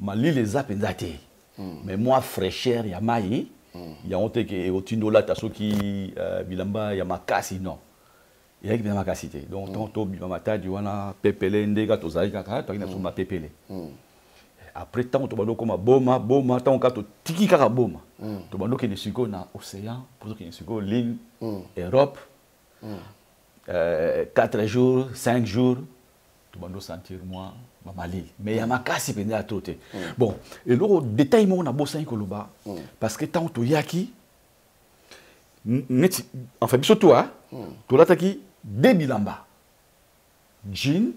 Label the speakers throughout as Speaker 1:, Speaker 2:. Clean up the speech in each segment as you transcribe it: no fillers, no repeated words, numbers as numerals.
Speaker 1: Malili eza mpenza te, mais mwa fraîcheur ya mai yango te ke ekotinda olata soki bilamba ya makasi. Non, eyaki mpenza makasi te. Donc ntango tobima Matadi wana, pepele nde kaka tozalaki, kaka toyaki na biso mapepele. Après, ntango tobandi okóma Boma, Boma, ntango kaka totiki kaka Boma, tobandi okende sikoyo na océan mpo tokende sikoyo ligne Europe. 4 jours, 5 jours, tobandi osentir mwa bamalili, mais ya makasi mpenza ya to te. Bon, eloko détail moko nabosani koloba, parce que ntango toyaki neti, enfin biso to tolataki de bilamba jean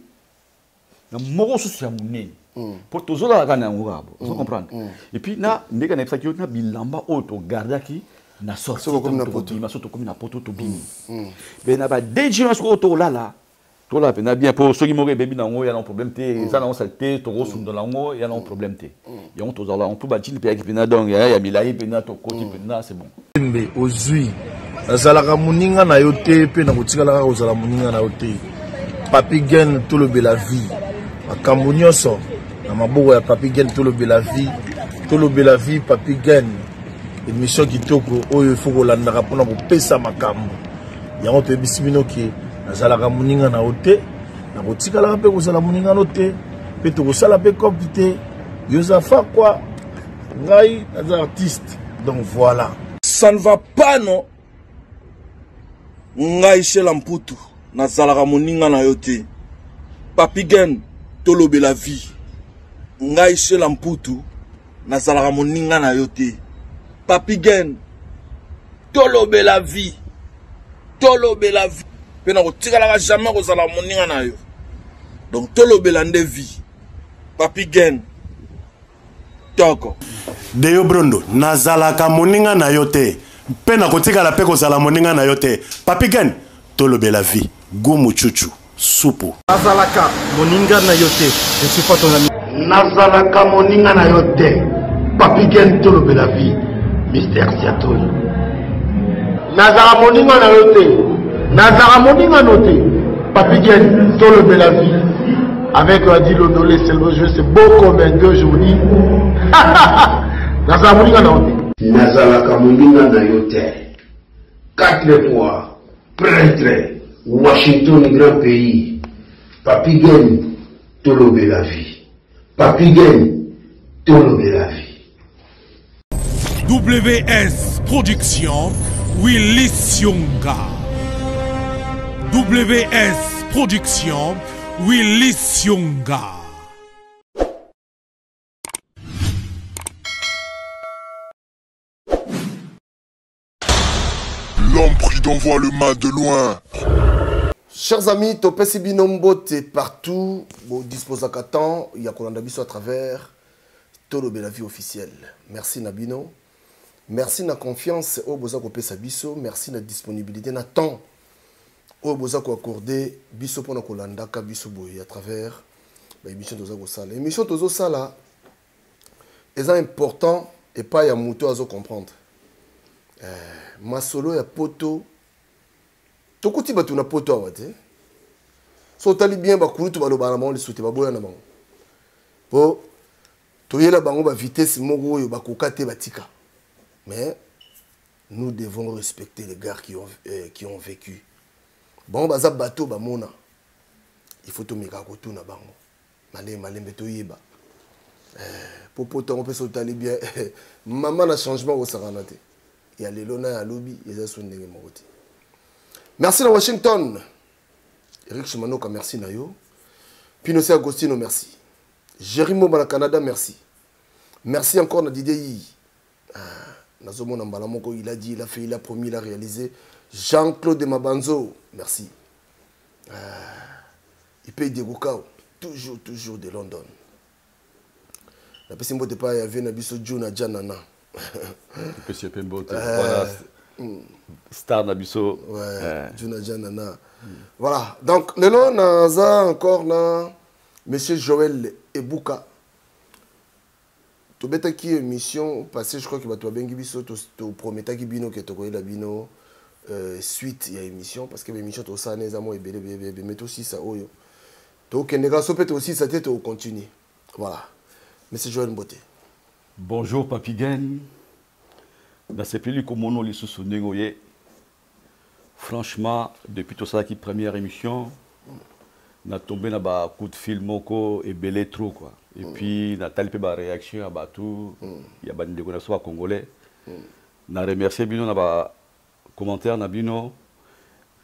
Speaker 1: na moko susu ya monene mpo tozolala kaka na yango kaka bo, ozo comprendre. Et puis na ndenge nayebisaki yo, na bilamba oyo togardaki na sortie, tobima, so tokomi na Poto, tobimi, mais na badj wana sikoyo tolala, tolala mpenza bien, mpo soki moko ebebi nango, ya nango problème te, eza nango sale te, tokosundola yango, ya nango problème te. Yango tozala yango mpo bajean mpe yaki mpenza, donc ya milai mpenza, tokoti mpenza, c'est bon.
Speaker 2: Mbe ozwi, nazalaka moninga na yo te mpe nakotikala kaka kozala moninga na yo te. Papi Gen, tolobela vie, makambo nyonso na maboko ya Papi Gen. Tolobela vie, tolobela vie. Papi Gen, émission kitoko oyo ifo kolandaka mpona kopesa makambo yango. Toyebisi bino ke nazalaka moninga na yo te, nakotikalaka mpe kozala moninga no te, mpe tokosala mpe cope te. Yo oza fakwa, ngai naza artiste, donc voilà.
Speaker 3: Ça ne va pas, non. Ngai Shela Mputu, nazalaka moninga na yo te. Papi Gen, tolobela vie. Ngai Shela Mputu, nazalaka moninga na yo te. Papi Gen, tolobela vie, tolobela vie. Mpe nakotikalaka jamais kozala moninga na yo. Donc tolobela nde vie. Papi Gen, toko.
Speaker 4: Deyo Brondo, nazalaka moninga na yo te mpe nakotikala mpe kozala moninga na yo te. Papi Gen, tolobela vie, gumu chuchu supu.
Speaker 5: Nazalaka moninga na yo te, je suis pas ton ami.
Speaker 6: Nazalaka moninga na yo te. Papi Gen, tolobela vie, Mister Siatoli. Nazala moninga na yo te, nazala moninga no te. Papi Gen, tolobela vie, avec Adi Londolé, c'est le jeu, c'est beau comme un deux jours. Nazala moninga na yo te.
Speaker 7: Nazalaka moninga na yo te. Quatre fois prêtre Washington, grand pays. Papi Gen, tolobela vie. Papi Gen, tolobela vie.
Speaker 8: WS Production, Willy Sionga. WS Production, Willy Sionga.
Speaker 9: L'homme prudent voit le mal de loin.
Speaker 10: Chers amis, topesi bino mbote partout bodisposaka temps ya kolanda biso à travers Tolobela vie officielle. Merci na bino, merci na confiance oyo boza kopesa biso, merci na disponibilité na temps oyo boza koaccorde biso mpona kolandaka biso boye à travers baémission toza kosala. Émission tozosala eza important epai ya moto azo comprendre masolo ya Poto. Tokuti bato na Poto awa te. So otali bien, bakulutu balobaka na bango lisusu te, baboya na bango mpo toyela bango bavitesse moko oyo bakoka te, batika. Mais nous devons respecter les gars qui ont vécu. Bango baza bato bamona, il faut tomekaka kotuna bango malembe malembe, toyeba po poto yango mpe. So otali bien, mama, na changement kosakana te ya lelo na ya lobi, eza so ndenge moko te. Merci na Washington, Eric Chimanoka, merci na yo. Pinose Agostino, merci. Jerry Momba na Canada, merci. Merci encore na Didier Yi. Ah, nazomona mbala moko, il a dit, il a fait, il a promis, il a réalisé. Jean-Claude Mabanzo, merci. Ah, Ipe Diego Kao, toujours, toujours de London. Napesi mbote epai ya vie na biso Juna Janana.
Speaker 1: Epesi mpe mbote, voilà, star na biso.
Speaker 10: Ouais, Juna Janana. Voilà, donc lelo naza encore na monsieur Joël Ebuka. Tobetaki émission passé, je crois que bato babengi biso, toprometaki bino ke tokoyela bino suite ya émission, parce que baémission tosala na eza mwa ebele ebele, mais tosisa oyo, tokende kaka so mpe tosisa te, tokontinue. Voilà. Monsieur Joël, mbote.
Speaker 1: Bonjour Papi Gen. Nasepeli komona lisusu ndenge oye. Franchement, depuis tosalaki première émission, na tombé na ba coup de fil moko ebele trop quoi. Et puis natali mpe ba réaction ya bato ya bandeko na biso ba Congolais. Na remercier bino na ba commentaire na bino.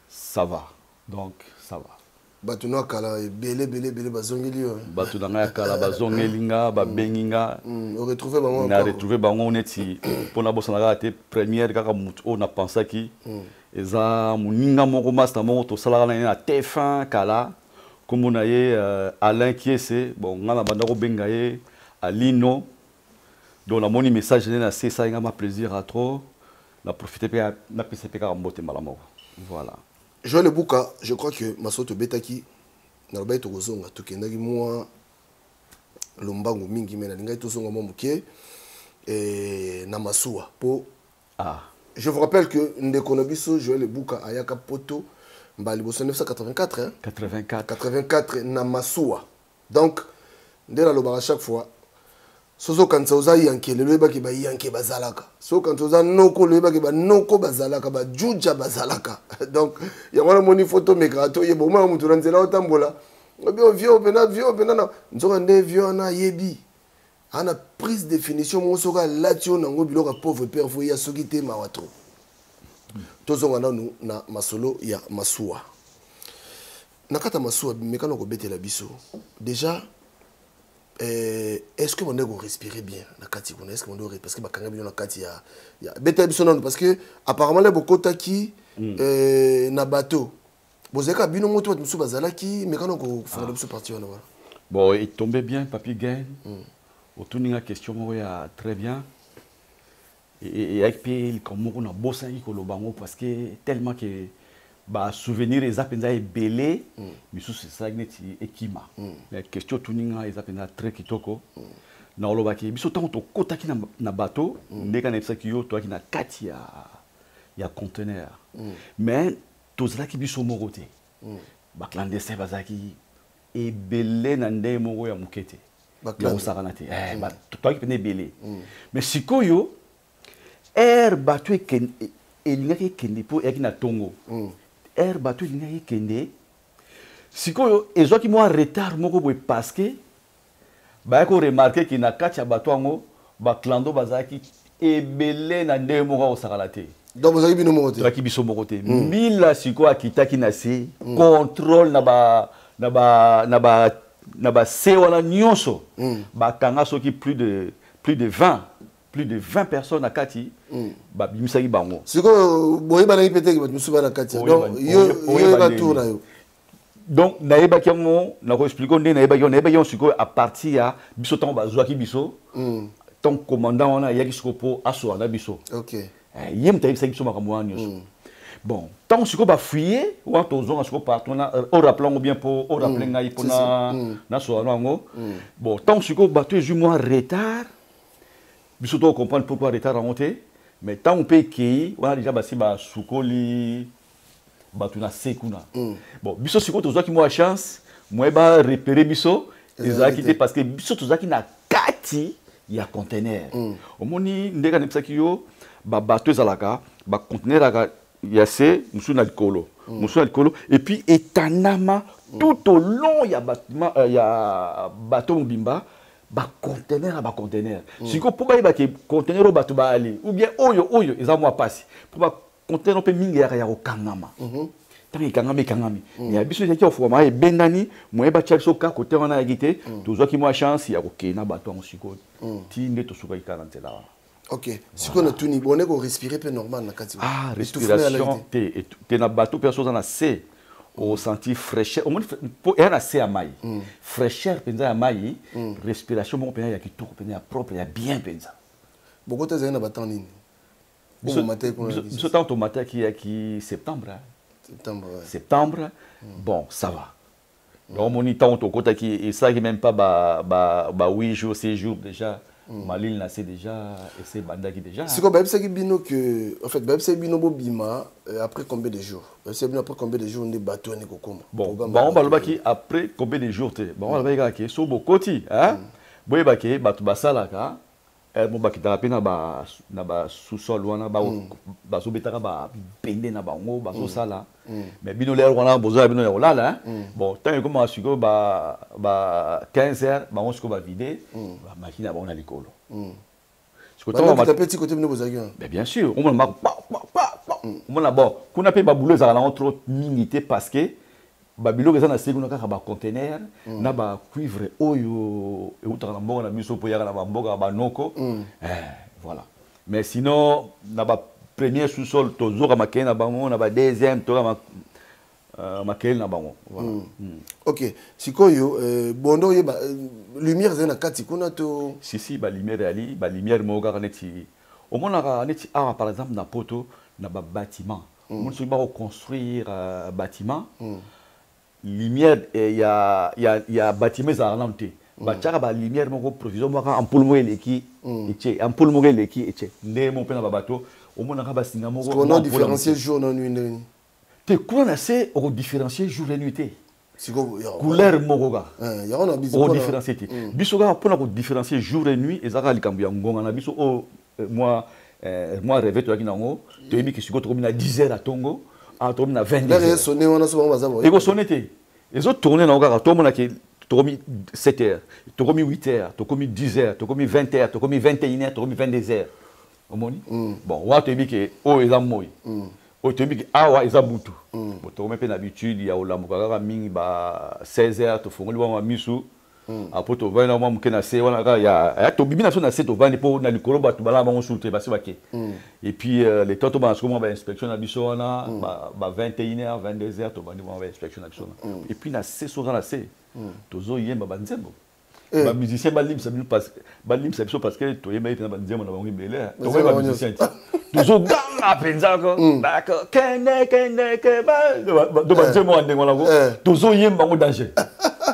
Speaker 1: Ça va. Donc ça va.
Speaker 10: Bato no akala ebele ebele ebele bazongeli yo.
Speaker 1: Bato na ngai ya kala bazongeli nga, babengi nga.
Speaker 10: Oretrouve bango.
Speaker 1: Na retrouve bango neti mpona bosana kaka te première kaka motu oyo napensaki eza moninga moko, master moko tosalaka na ye na TF1 kala, nkombo na ye Alain Kiese. Bon, ngai na banda kobenga ye Alino. Donc namoni message nde na se, esali nga ma plaisir à trop. Na profite mpe napesa mpe kaka mbote mbala moko. Voilà.
Speaker 10: Joël Ebuka, je crois que masolo tobetaki, nalobaki tokozonga, tokendaki mwa lombango mingi, me nalingaki tozonga mwa moke na masuwa mpo je vous rappelle que ndeko na biso Joël Ebuka ayaka poto mbala liboso 1984, hein?
Speaker 1: 84.
Speaker 10: 84 na masuwa. Donc nde nalobaka chaque fois, soki okanisa oza yanke lelo, oyebaki bayanke bazalaka. Soki okanisa oza noko lelo, oyebaki banoko bazalaka, bajuja bazalaka. Donc yango wana moni fo tomekaka toyeba. Omona motu na nzela otambola, obi vieux mpena, vieux mpena na nzoka nde vieux wana ayebi ana prise définition moko. Soki alati oyo nango biloko ya pauvre père, fo ya soki te, mawa trop. Tozonga nanu na masolo ya masuwa. Na kati ya masuwa, mekana kobetela biso déjà, est-ce que bonde respirer bien na kati kuna? Est-ce que bonde, parce que bakanga bino na kati ya betela biso nanu, parce que apparemment le bokotaki na bateau, bozalaki bino moto, bato mosusu bazalaki. Mekana kofungola biso partie wana wana.
Speaker 1: Bon, il tombait bien, Papi Gain. Otuni nga question moko ya très bien. Eyaki mpe likambo moko nabosanaki koloba yango, parce que tellement que basouvenir eza mpenza ebele, misusu esalaki neti ekima. Mais question otuni nga eza mpenza très kitoko. Na olobaki biso ntango tokɔtaki na bateau, ndenge nayebisaki yo, toyaki na kati ya conteneur, mais tozalaki biso moko te. Baclandestin bazalaki ebele na ndenge moko ya moke te, ya kosakana te. Toyaki mpenza ebele. Mais sikoyo aire bato elingaki ekende, mpo eyaki na ntongo, aire bato elingaki ekende, sikoyo ezwaki mwa retard moko boye, parce que bayaki koremarquer ke na kati ya bato yango baclando bazalaki ebele na ndenge moko akosakana te.
Speaker 10: Donc bozalaki bino moko te?
Speaker 1: Tozalaki biso moko te. Mbila sikoyo akitaki na se, contrôle na ba na ba na ba na base wana nyonso. Bakanga soki plus de 20, plus de 20 personnes na kati, babimisaki bango.
Speaker 10: Sikoyo boyebanaki mpe teke bato mosusu baa na kati? Donc yoyeba tour na yo?
Speaker 1: Donc nayebaki yango, nakoexpliquer ndenge nayebaki yango. Nayebaki yango sikoyo à partir ya biso ntango bazwaki biso, ntango commandant wana ayaki sikoyo mpo asola na biso. Ye moto ayebisaki biso makambo wana nyonso. Bon, ntango sikoyo bafouiller wana, tozonga sikoyo partout wana, orappeler yango bien mpo orappeler ngai mpo nasola na yango. Bon, ntango sikoyo bato ezwi mwa retard, biso tocomprendre pourquoi retard yango te. Mais ntango mpe ekei wana, déjà basi basukoli bato na se kuna. Bon, biso sikoyo tozwaki mwa chance, moye barepérer biso ezalaki te, parce que biso tozalaki na kati ya conteneur. Omoni ndenge nayebisaki yo, babato ezalaka baconteneur aka ya se, mosusu na likolo, mosusu na likolo, et puis etandama tout au long ya bâtiment, ya bateau mobimba, baconteneur na baconteneur. Sikoyo mpo bayebaki conteneur oyo bato baali ou bien oyo eza mwa mpasi, mpo baconteneur mpe mingi eyaka ya kokangama. Ntango ekangami, ekangami. Mais ya biso ezalaki kofungwama, ebendani, moye batia biso kaka kote wana ayaki te. Tozwaki mwa chance ya kokende na bato yango. Sikoyo ti nde tosukaki kaka na nzela wana.
Speaker 10: Ok, sikoyo natuni, bone korespirer mpe normal na kati?
Speaker 1: Ah, respiration te te. Na bato mpe so oza na se, osenti fraîcheur. Omoni mpo eya na se ya mai, fraîcheur mpenza ya mai, respiration moko mpenza ya kitoko mpenza, ya propre, ya bien mpenza.
Speaker 10: Bokota ezali na batemps nini?
Speaker 1: Biso ntango tomataki yaki septembre.
Speaker 10: Septembre, ouais.
Speaker 1: Septembre. Bon, ça va. Donc omoni ntango tokotaki, esalaki même pas ba 8 jours, 6 jours déjà, malili na se déjà ese ebandaki déjà.
Speaker 10: Sikoyo bayebisaki bino que, en fait, bayebisaki bino bobima après combien de jours? Bayebisaki bino après combien de jours nde bato wana ekokoma?
Speaker 1: Bon, bango balobaki après combien de jours te. Bango balobaki kaka ke so bokoti, hein? Boyeba ke bato basalaka mo bakitaka mpe na ba sous-sol wana, bazobetaka bapende na bango, bazosala. Mais bino lere wana bozala bino ya kolala. Bon, ntango ekomaka sikoyo ba 15 heures, bango sikoyo bavide bamachine na bango na likolo.
Speaker 10: Petit côté bino bozalaki wana?
Speaker 1: Mais bien sûr, omona mako pa pa pa pa, omona. Bon, kuna mpe baboulot ezalaka nango trop mingi te, parce que babiloko eza na se kuna kaka baconteneur na bacuivre oyo eutaka na mboka na biso mpo eyaka na bamboka ya banoko. Voilà. Mais sinon, na bapremier sous-sol tozoka makele na bango, na badeuxième tozoka makele na bango. Voilà.
Speaker 10: Ok, sikoyo bondo oyeba lumière ezali na kati kuna to?
Speaker 1: Si, si, balumière eyali, balumière moko kaka neti omonaka neti awa par exemple na Poto, na babâtiment. Omoni soki bakoconstruire bâtiment, lumière ya bâtiment ezalaka nanu te. Batiaka balumière moko provisoire, moko ampoule moko eleki etie, ampoule moko eleki etie. Nde mo mpe na babato omonaka basinga moko.
Speaker 10: On différencier jour na nuit ndenge?
Speaker 1: Te, kuna na se okodifférencier jour et nuit te, couleur moko kaka okodifférencier te. Biso kaka mpona kodifférencier jour et nuit eza kaka likambo ya ngonga na biso oyo mwa réveil toyaki nango. Toyebi ke sikoyo tokomi na 10 heures ya ntongo, tokomi na 20. Ekosone te, ezotourne nango kaka. Tomona ke tokomi 7 heures, tokomi 8 heures, tokomi 10 heures, tokomi 20 heures, tokomi 21 heures, tokomi 22 heures. Omoni, bon, wana toyebi ke oyo eza moi, oyo toyebi ke awa eza butu. Bon, tokomi mpe na habitude ya kolamuka kaka mingi ba 16 heures, tofongoli mwa misu, apo tovandi na mwa moke na se wana kaka ya tobimi na biso na se, tovandi mpo na likolo bato balala bango sulu te, basi bake. Et puis le temps tobanda sikoyo mwa bainspection na biso wana, ba 21 heures, 22 heures, tobandi mwa bainspection na biso wana. Et puis na se, soza na se, tozoyemba banzembo. Bamusicien balimbisa bino, balimbisa biso, parce que toyembaki mpenza banzembo na bango ebele. Tokoyeba bamusicien te, tozoganga mpenza ko kende kende ke do banzembo wana ndenge wana ko tozoyemba yango, danger,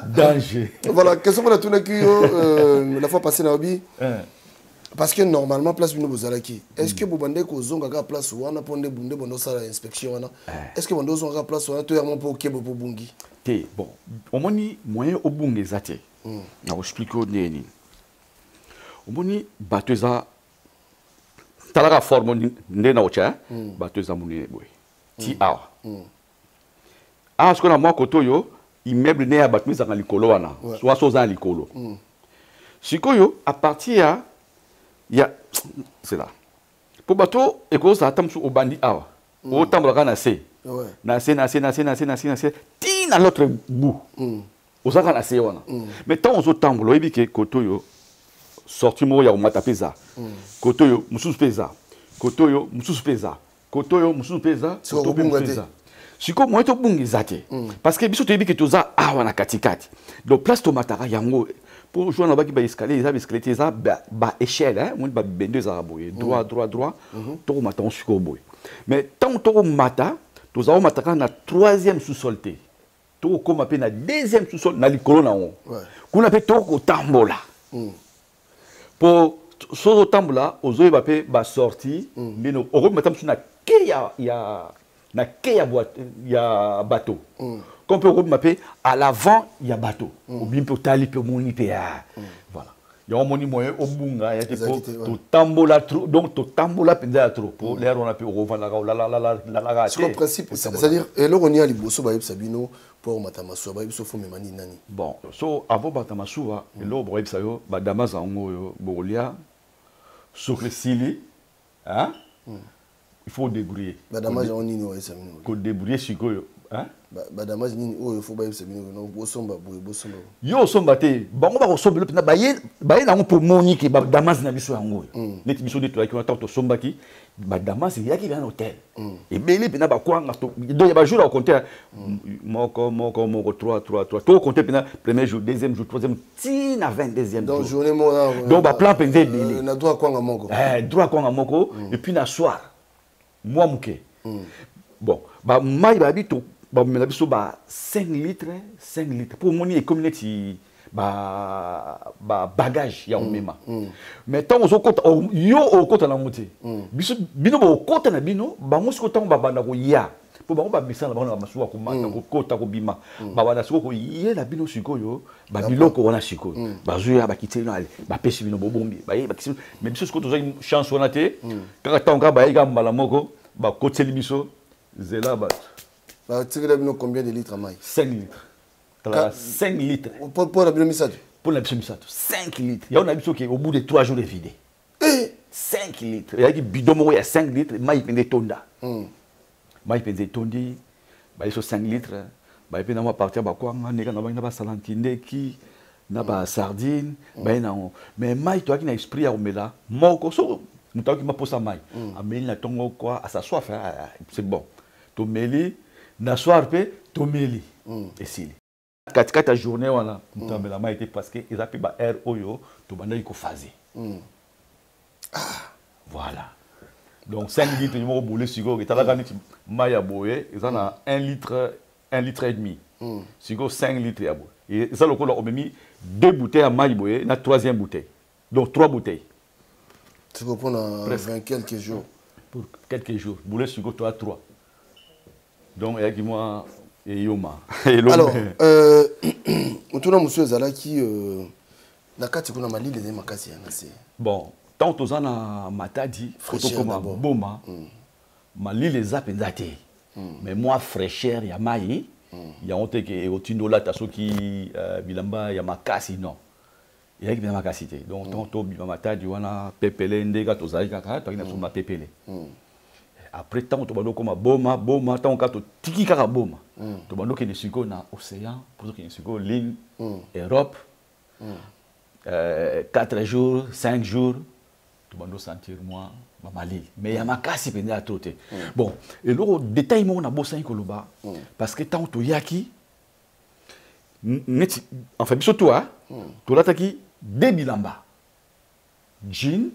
Speaker 1: danger.
Speaker 10: Voilà, question mpona tunaki yo la fois passée na obi, parce que normalement place bino bozalaki, est ce que bobandaki kozonga kaka place wana mpo nde nde bondo osala inspection wana? Est ce que bondo ozonga kaka place wana to yango mpo okebe mpo obungi?
Speaker 1: Te, bon, omoni, moyen obunga eza te. Nakoexpliquer yo ndenge nini. Omoni bato eza, talaka forme nde na otya bato eza monene boye ti awa. Awa sikoyo na mwa kote oyo immeuble ne ya bato ezalaka na likolo wana, so oza na likolo sikoyo, à partir ya c'est là mpo bato ekozala ata mosusu obandi awa, otambola kaka na se, na se, na se, na se, na se, na se, na se, ti na l'autre bout, oza kaka na se wana. Mais ntango ozotambola, oyebi ke kote oyo sortie moko ya komata mpe eza, kote oyo mosusu mpe eza, kote oyo mosusu mpe eza, kote oyo mosusu mpe eza, kote mpe mosusu eza. Sikoyo moyen tobunga eza te, parce que biso toyebi ke toza awa na katikati. Donc place tomataka yango mpo jour nabaki baescalier, eza baescalier te, eza baéchelle. Omoni babendo ezalaka boye, droit, droit, droit, tokomata ngo sikoyo boye. Mais ntango tokomata, toza komata kaka na troisième sous-sol te, tokokóma mpe na deuxième sous-sol na likolo na yango kuna mpe tokotambola, mpo soki otambola ozoyeba mpe basortie ndenge okobima mosusu na ke ya na ke ya bateau, comme mpe okobima mpe à l'avant ya bateau, obimi mpe otali mpe omoni mpe ya voilà. Yango omoni moyen obunga ya te, po totambola trop. Donc totambola mpenza ya trop, po lere wana mpe okovandaka olalalaka.
Speaker 10: Te, principe, c'est-à-dire eloko nini ya liboso bayebisa bino mpo omata masuwa? Bayebisa faut mema nini, nani?
Speaker 1: Bon, so avant bata masuwa, eloko bokoyebisa yo, badamasa yango oyo bokolia, soki esili, il faut débrouiller.
Speaker 10: Badamage yango nini oyebisa bino?
Speaker 1: Kodébrouiller sikoyo.
Speaker 10: Badamage nini oyo faut bayebisa bino? Bosomba boye, bosomba.
Speaker 1: Yo osomba te, bango bakosomba elo mpenza. Baye nango mpo moni ke badamase na biso yango oyo. Neti biso nde toyaki wana, ntango tosombaki badamase, eyaki mpenza na hotel ebele mpenza, bakwanga. Donc ya bajour ya kocompter moko moko moko, 3 3 3, tokocompter mpenza premier jour, deuxième jour, troisième, ti na 22e
Speaker 10: jour. Journée moko.
Speaker 1: Donc baplan mpenza ebele.
Speaker 10: Na droit kwanga moko.
Speaker 1: Droit kwanga moko, et puis na soir mwa moke. Bon, bamai babi bamela biso ba 5 litres, 5 litres, mpo omoni ekomi neti bagage ya komema. Mais ntango ozokota, yo okota nango te, biso bino bokota na bino bango. Sikoyo ntango babanda koya, Mpo bango bamesana bango na bamasuwa komata, kokota, kobima. Babanda sikoyo koyela bino sikoyo babiloko wana. Sikoyo bazoya, bakiti bino, ale bapesi bino, bobombi, baye bakisi. Mais biso sikoyo tozwaki chance wana te. Kaka ntango kaka bayei, kaka mbala moko bakotiseli biso zela bato.
Speaker 10: Batikela bino combien de litres ya mai?
Speaker 1: 5 litres. Talaka, 5 litres.
Speaker 10: Mpo na bino misato?
Speaker 1: Mpo na biso misato, 5 litres. Yango na biso ke au bout de 3 jours evide. 5 litres ezalaki bidon moko ya 5 litres, mai mpenza etonda, mai mpenza etondi. Baye so 5 litres, baye mpe na mwa partie ya bakwanga ndeka na bangi na basalanti ndeki na basardine, baye nango. Mais mai, toyaki na esprit ya komela moko. Soko moto ayoki maposa mai, ameli na ntongo kwa asa soif, c'est bon. Tomeli na soir mpe tomeli, esili. Katikati ya journée wana, moto amela mai te, parce que eza mpe ba heure oyo tobandaki kofaze. Voilà, donc 5 litres moko bole. Sikoyo etalaka neti mai ya boye eza na 1 litre, 1 litre et demi. Sikoyo 5 litres ya boye eza lokola omemi deux bouteilles ya mai boye na troisième bouteille, donc trois bouteilles.
Speaker 10: Sikoyo mpona 20 quelques jours.
Speaker 1: Pour quelques jours boule. Sikoyo toya 3, donc eyaki mwa eyoma.
Speaker 10: Alors, motuna mosusu ezalaki na kati kuna, malili ezali makasi ya na se?
Speaker 1: Bon, tant toza na Matadi, tokoma Boma, malili eza mpenza te, mais mwa fraîcheur ya mai yango te ke ekotinda olata soki bilamba ya makasi. Non, eyaki mpenza makasi te. Donc tant tobima Matadi wana, pepele ndeka tozali kaka, toyaki na biso mapepele. Après, ntango tobandi okóma Boma, Boma, ntango kaka totiki kaka Boma, tobandi okende sikoyo na océan mpo tokende sikoyo ligne Europe. 4 jours, 5 jours, tobandi osentir mwa bamalili, mais ya makasi mpenza ya to te. Bon, eloko détail moko nabosani koloba, parce que ntango toyaki neti, enfin biso to tolataki de bilamba jean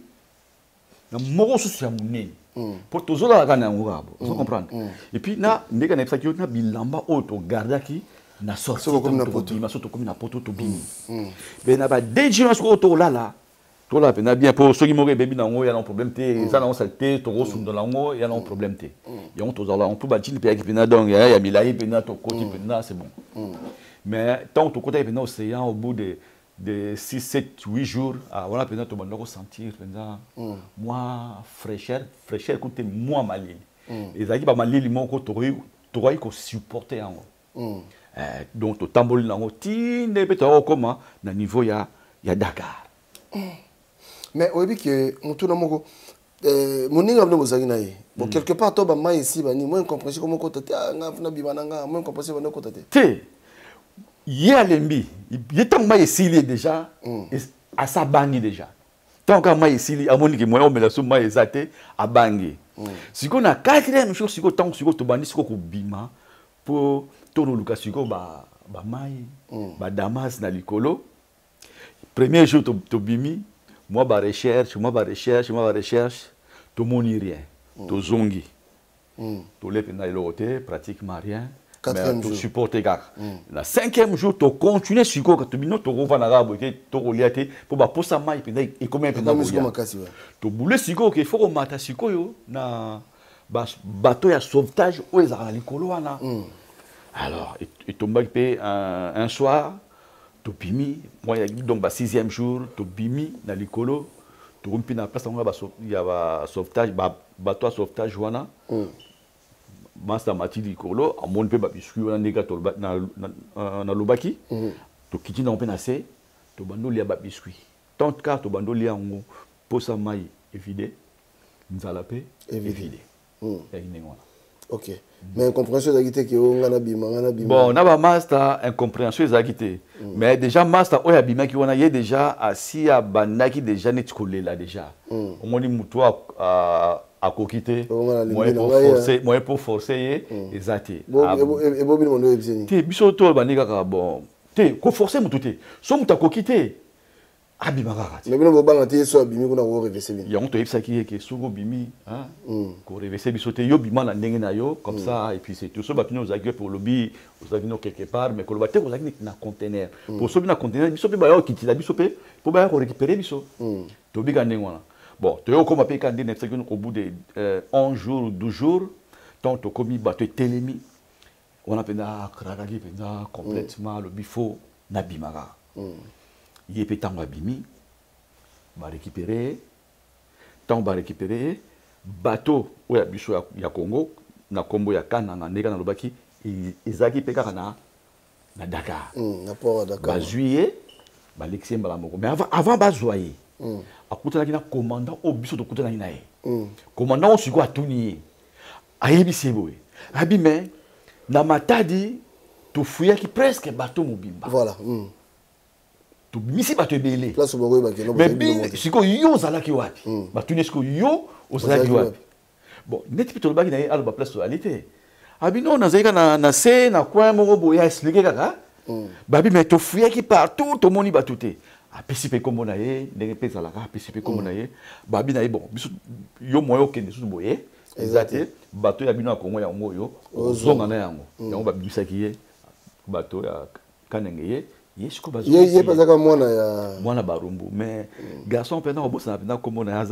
Speaker 1: na moko susu ya monene, mpo tozolala kaka na yango kaka bo, ozo comprendre. Et puis na ndenge nayebisaki yo, na bilamba oyo togardaki na sortie, so tokomi na Poto, tobimi mais na ba jean sikoyo tolala, tolala mpenza bien, mpo soki moko ebebi nango, ya nango problème te, eza nango sale te, tokosundola yango, ya nango problème te. Yango tozala yango mpo bajean mpe yaki mpenza, donc ya milai mpenza, tokoti mpenza, c'est bon. Mais ntango tokotaki mpenza océan, au bout de 6, 7, 8 jours, ah, wana mpenza tobanda kosentir mpenza mwa fraîcheur, fraîcheur ekute mwa malili. Ezalaki bamalili moko tokoki kosupporter yango. Donc totamboli nango ti nde mpe toyaka kokóma na niveau ya Dakar.
Speaker 10: Mais oyebi ke motuna moko, moninga bino bozalaki na ye, bon, quelque part to bamai esi bani mo incompréhension komo okota te, nga funa bima na nga, mo incompréhension bani okota te?
Speaker 1: Te, ye alembi ye. Ntango mai esili ye déjà, asa abangi déjà. Ntango kaka mai esili, amoniki moyen omela so mai eza te, abangi. Sikoyo na quatrième jour, sikoyo ntango sikoyo tobandi sikoyo kobima mpo tololuka sikoyo bamai, badamas na likolo. Premier jour tobimi, mwa barecherche, mwa barecherche, mwa barecherche, tomoni rien, tozongi, tolie mpenza eloko te, pratiquement rien.
Speaker 10: Mais
Speaker 1: tosupporte kaka. Na cinquième jour, tocontinue sikoyo, tobino tokovanda kaka boye te, tokolia te, mpo baposa mai mpenza ekomi mpenza kolia. Tobule sikoyo ke faut komata sikoyo na bateau ya sauvetage oyo ezalaka na likolo wana. Alors etombaki mpe un soir, tobimi, donc ba sixième jour, tobimi na likolo, tokomi mpe na place yango ya basauvetage, bateau ya sauvetage wana. Master mati likolo, amoni mpe babiscuit wana ndenge nalobaki. Tokiti nango mpe na se, tobandi olia babiscuit. Tant kaka tobandi olia yango, mposa mai evide, nzala mpe evide. Yaki ndenge wana.
Speaker 10: Ok, mais incompréhension ezalaki te ke o nga nabima, nga nabima?
Speaker 1: Bon, na bamaster, incompréhension ezalaki te. Mais déjà master oyo abimaki wana, ye déjà asi abandaki déjà neti kolela déjà. Omoni motu akoki te, moyen pour forcer ye eza te.
Speaker 10: Ebobini mondo oyebiseni?
Speaker 1: Te, biso tolobandi kaka, bon, te koforcer motu te. So moto akoki te, abima kaka
Speaker 10: te. Mais bino bobanga te, so abimi kuna korevese bino?
Speaker 1: Yango toyebisaki ye ke soki obimi, korevese biso te, yo bima na ndenge na yo comme ça, et puis c'est tout. So bato nyonso ozalaki mpe olobi ozalaki no quelque part, mais koloba te ozalaki na conteneur, po soki na conteneur, biso mpe baya kokitila biso mpe mpo baya korécupérer biso. Tobika ndenge wana. Bon, toyei okóma mpe ka nde nayebisaki au bout de 11 jours, 12 jours, Ntango tokomi, bato etelemi wana mpenza, akrakaki mpenza complètement, alobi fo nabima kaka. Ye mpe ntango abimi, barécupéré ye. Ntango barécupéré ye, bato oyo ya biso ya Congo na nkombo ya Kananga, ndenge nalobaki, ezalaki mpe kaka na Dakar.
Speaker 10: Na port ya Dakar.
Speaker 1: Bazwi ye, balekisi ye mbala moko. Mais avant bazwa ye, akutanaki na commandant oyo biso tokutanaki na ye. Commandant oyo sikoyo atuni ye, ayebisi ye boye, abi mais na Matadi tofuyaki presque bato mobimba. Tobimisi bato ebele.
Speaker 10: Place bokoyeba ke no
Speaker 1: mais
Speaker 10: bozali bino moko te.
Speaker 1: Sikoyo yo ozalaki wapi? Batuni sikoyo yo ozalaki
Speaker 10: Ozalaki
Speaker 1: wapi? Bon, neti mpe tolobaki na ye, aloba place tozali te. Abi non, nazali kaka na se na coin moko boye. Aexpliquer kaka. Babi mais tofuyaki partout, tomoni bato te. Apesi mpe nkombo na ye, ndenge mpe ezalaka, apesi mpe nkombo na ye. Babi na ye, bon, biso yo moyen okende susu boye eza te. Bato ya bino ya Kongo yango oyo ozonga na yango. Yango babimisaki ye bato ya Kanenge. Ye sikoyo
Speaker 10: ye ye
Speaker 1: bazongisi
Speaker 10: mpe azalaka mwana ya
Speaker 1: mwana Barumbu. Mais garçon mpenza, kobosana mpenza nkombo na ye,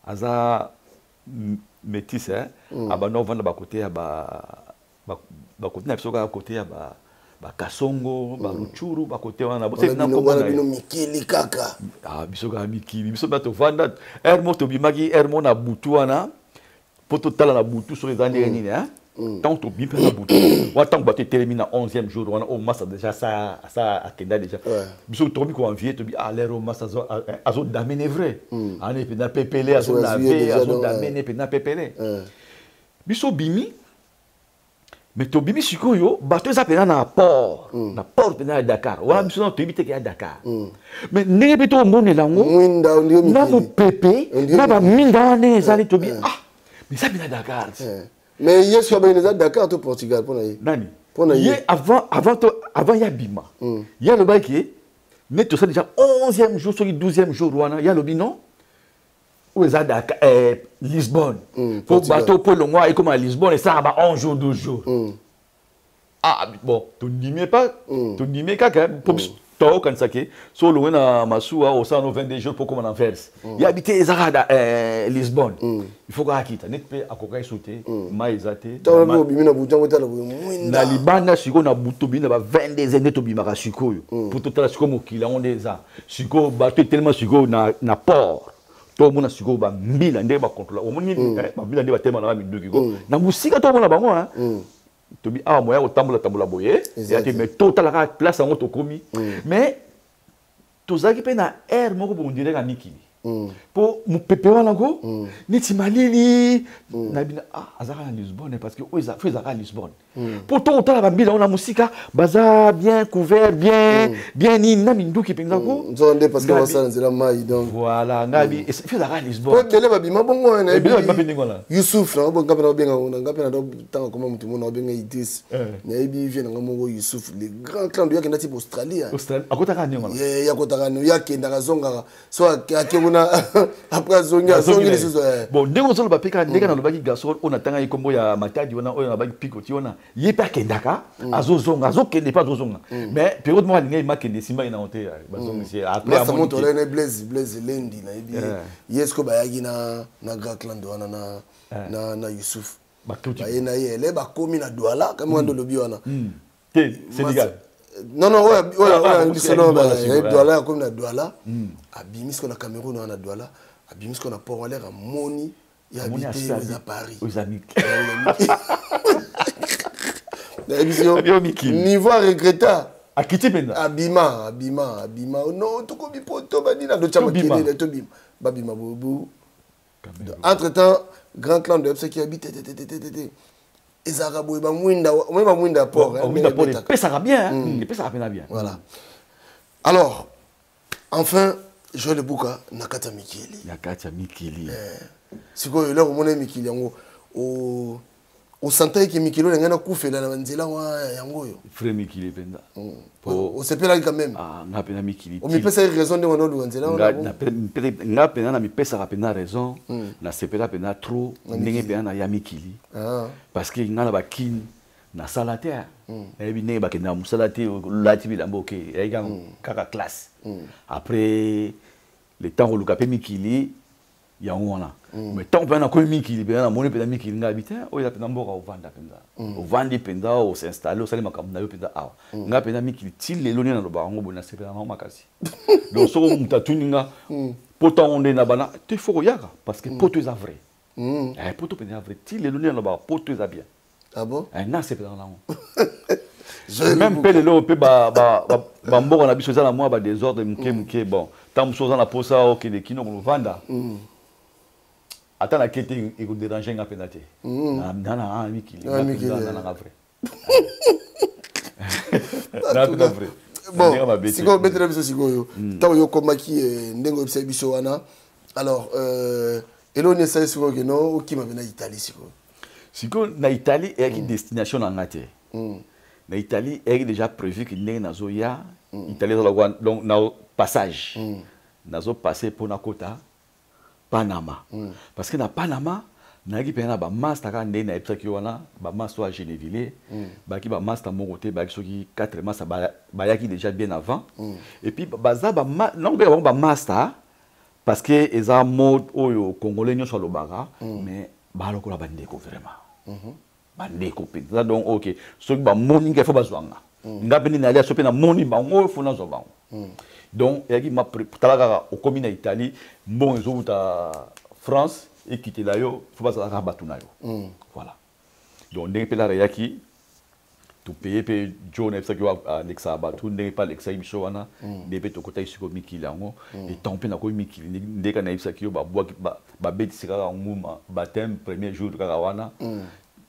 Speaker 1: aza métis, hein? Abanda kovanda bakote ya bakote na biso kaka, kote ya bakasongo, baruchuru, bakote wana.
Speaker 10: Wana bino,
Speaker 1: nkombo
Speaker 10: wana
Speaker 1: na ye.
Speaker 10: Bino mikili kaka.
Speaker 1: Ah, biso kaka mikili. Biso mpe tovanda aire mo, tobimaki aire mo na butu wana mpo totala na butu soki eza ndenge nini, hein? Ntango tobimi mpe na butu wana, ntango bato etelemi na 11e jour wana oyo masa déjà asa akenda déjà, biso tokomi koenvie, tobi ah, lere oyo masa azodamene vrai ane mpenza pepele, azolave, azodamene mpenza pepele. Biso bimi, mais tobimi sikoyo, bato eza mpenza na port, na port mpenza ya Dakar wana. Biso nano toyebi teke ya Dakar, mais ndenge mpe tokomonela yango na mopepe na baminda wana ndenge ezali, tobi ah, mais eza mpenza Dakar.
Speaker 10: Mais ye soki abengeli, eza Dakar to Portugal mpo na ye?
Speaker 1: Nani?
Speaker 10: Mpo na
Speaker 1: ye, avant ye abima, ye alobaki neti tosala déjà 11e jour, soki 12e jour wana, ye alobi non, oyo eza Dakar, Lisbonne, po bato mpo elongwa ekóma na Lisbonne esalaka ba 11 jours, 12 jours. Ah bon, tondimie pas, tondimie kaka mpo biso toyokanisa ke so olongwe na masuwa, osala no 22 jours mpo okóma na Anvers. Ye abi te, eza kaka Lisbonne, il faut kaka kita neti mpe akokaki so te, mai eza te.
Speaker 10: Ntango mpe obimi na butu yango, otala boye mwinda.
Speaker 1: Na libanda sikoyo na butu, tobimi na ba 22 heures nde tobimaka sikoyo mpo totala sikoyo mokili yango nde eza. Sikoyo bato etelema sikoyo na port, tomona sikoyo bambila ndenge bakontrola, omoni bambila nde batelema na baminduki ko na mosika, tomona bango. Tobi awa moya kotambola tambola boye eza te, mais totala kaka place yango tokomi. Mais tozalaki mpe na aire moko boye, on dirait na mikili, mpo mopepe wana ko neti malili na bino. Ah, azalaka na Lisbonne, parce que oyo fo ezalaka Lisbonne, mpo to kotala bambila wana mosika, baza bien couvert, bien bien nini, na minduki mpenza ko.
Speaker 10: Nzoka nde parce que basala nzela mai, donc.
Speaker 1: Voilà, ngabi fo ezalaka Lisbonne.
Speaker 10: Po ebele babima bongo wana.
Speaker 1: Ebele babima mpe ndenge wana.
Speaker 10: Yusuf na nga mpe naobenga ngo, nga mpe na ntanga koma motu mo naobenga Idris. Nayebi vie na nga moko, Yusuf le grand clan, yakenda ti Australie.
Speaker 1: Akotaka ndenge wana.
Speaker 10: Ye yakotaka, yakendaka, azongaka, so ake kuna, après azongi, azongi lisusu.
Speaker 1: Bon, ndenge ozoloba mpe kaka ndenge nalobaki, garçon oyo natangaki nkombo ya Matadi wana, oyo nalobaki pikoti wana, ye mpe akendaka, azozonga, azokende mpe azozonga. Mais période moko alingaki makende, esimba ye nango te, bazongisi ye après.
Speaker 10: Masa moto olai na Blaise, Blaise Lendi, nayebi ye. Sikoyo bayaki na grand clan wana na Yusuf, baye na ye ele, bakomi na Douala kami wana, olobi wana.
Speaker 1: Te, Sénégal.
Speaker 10: Non, non, oyo oyo biso no Douala, akomi na Douala, abimi sikoyo na Cameroun wana, na Douala, abimi sikoyo na port walere, amoni ya habité eza Paris. Nayebi yo niveau aregreta.
Speaker 1: Akiti mpenza.
Speaker 10: Abima, abima, abima, non, tokomi poto, banina dotya makelele, tobima, babima bobu. Entre temps grand clan de yebisaki abi tetetetete, ezalaka boye, bamwinda, omoi bamwinda ya port.
Speaker 1: Epesaka bien, epesaka mpena bien.
Speaker 10: Voilà. Alors enfin Joel Ebuka na kati ya mikili.
Speaker 1: Na kati ya mikili.
Speaker 10: Sikoyo eloko omona mikili yango, osantaki ke mikili oyo ngai nakufela na banzela wa yango oyo.
Speaker 1: Vrai mikili mpenza.
Speaker 10: Osepelaki quand même?
Speaker 1: Nga mpenza mikili.
Speaker 10: Omipesaki raison ndenge wana oluka nzela
Speaker 1: wana? Nga mpenza na mipesaka mpenza raison, nasepela mpenza trop ndenge mpenza naya mikili, parce que nga na bakini nasala te, nayebi ndenge bakendaka mosala te. Olati bilamba, oke, eyaki kaka classe. Après le temps koluka mpe mikili. Yango wana. Mais ntango mpenza nakomi mikili mpenza, namoni mpenza mikili, ngai abi te, oyo eza mpenza mboka ovanda mpenza, ovandi mpenza, os'installe, osali makambo na yo mpenza awa. Ngai mpenza mikili ti lelo nde nalobaka yango boye, nasepela nango makasi. Donc soko moto atuni nga poto yango nde na bana te, faut koyaka, parce que poto eza vrai. Poto mpenza eza vrai. Ti lelo nde nalobaka poto eza bien.
Speaker 10: Ah bon?
Speaker 1: Nasepelaka nango. Même mpe lelo mpe bamboka na biso eza na mwa badésordre moke moke. Bon, ntango mosusu oza na posa okende kino kolovanda, ata nake te, ekodérange nga mpenza te. Na mikili nanga vrai, na mpenza vrai.
Speaker 10: Bon, sikoyo obetela biso sikoyo ntango yo okomaki, ndenge oyebisaki biso wana. Alors, eloko nini esali sikoyo keno okima mpe na Italie sikoyo?
Speaker 1: Sikoyo na Italie eyaki destination na nga te. Na Italie eyaki déjà prévu ke ndenge nazoya Italie ezalaka, donc na passage nazopasse mpo nakota Panama, parce que na Panama nayaki mpenza na bamaster kaka ndenge nayebisaki wana, bamaster oyo ya Gennevilliers. Bayaki bamaster moko te, bayaki soki 4 master, bayaki déjà bien avant. Et puis baza nakobenga bango bamaster parce que eza mode oyo Congolais nyonso alobaka, mais balokola bandeko vraiment, bandeko mpenza. Donc ok, soki bamoni ngai, faut bazwa nga. Nga mpe nde nalia so mpe namoni bango, faut nazwa bango. Donc eyaki tala kaka, okomi na Italie, mbongo ezowuta France ekitela yo, faut bazala kaka bato na yo. Voilà, donc ndenge mpe lara eyaki, topeye mpe jo nayebisaki yo alekisaka bato, ndenge mpe alekisaki biso wana, ndenge mpe tokotaki sikoyo mikili yango. Etango mpe nakomi mikili, ndenge kaka nayebisaki yo, babwaki, babetisi kaka nguma baptême premier jour kaka wana.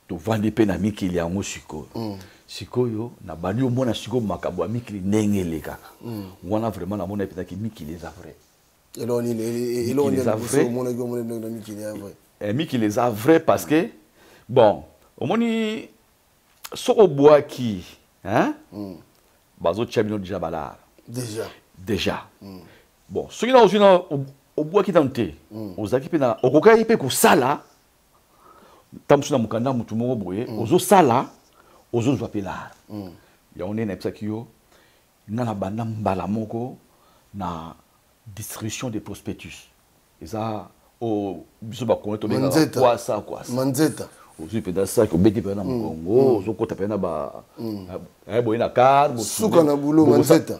Speaker 1: Tovandi mpe na mikili yango sikoyo. Sikoyo nabandi omona sikoyo makambo ya mikili ndenge elekaka wana. Vraiment namona mpenzaki mikili eza vrai.
Speaker 10: Eloko nini, eloko nini
Speaker 1: eza vrai?
Speaker 10: Omonaki, omoni ndenge na mikili ya vrai?
Speaker 1: Mikili eza vrai parce que bon, omoni soki obwaki, hein? Bazotia bino déjà balara.
Speaker 10: Déjà.
Speaker 1: Déjà. Bon, soki na ozwi na obwaki nanu te, ozalaki mpe na okokaki mpe kosala ntango mosusu na mokanda motu moko boye, ozosala, ozozwa mpe lara. Yango nde nayebisaki yo, nga na banda mbala moko na distribution de prospectus. Eza oyo biso bakongolais tobengaka
Speaker 10: Manzeta.
Speaker 1: Kwasa kwasa.
Speaker 10: Manzeta.
Speaker 1: Ozwi mpenza saki, obeti mpenza na mokongo, ozokota mpenza na ba boye na car.
Speaker 10: Suka na boulot, manzeta.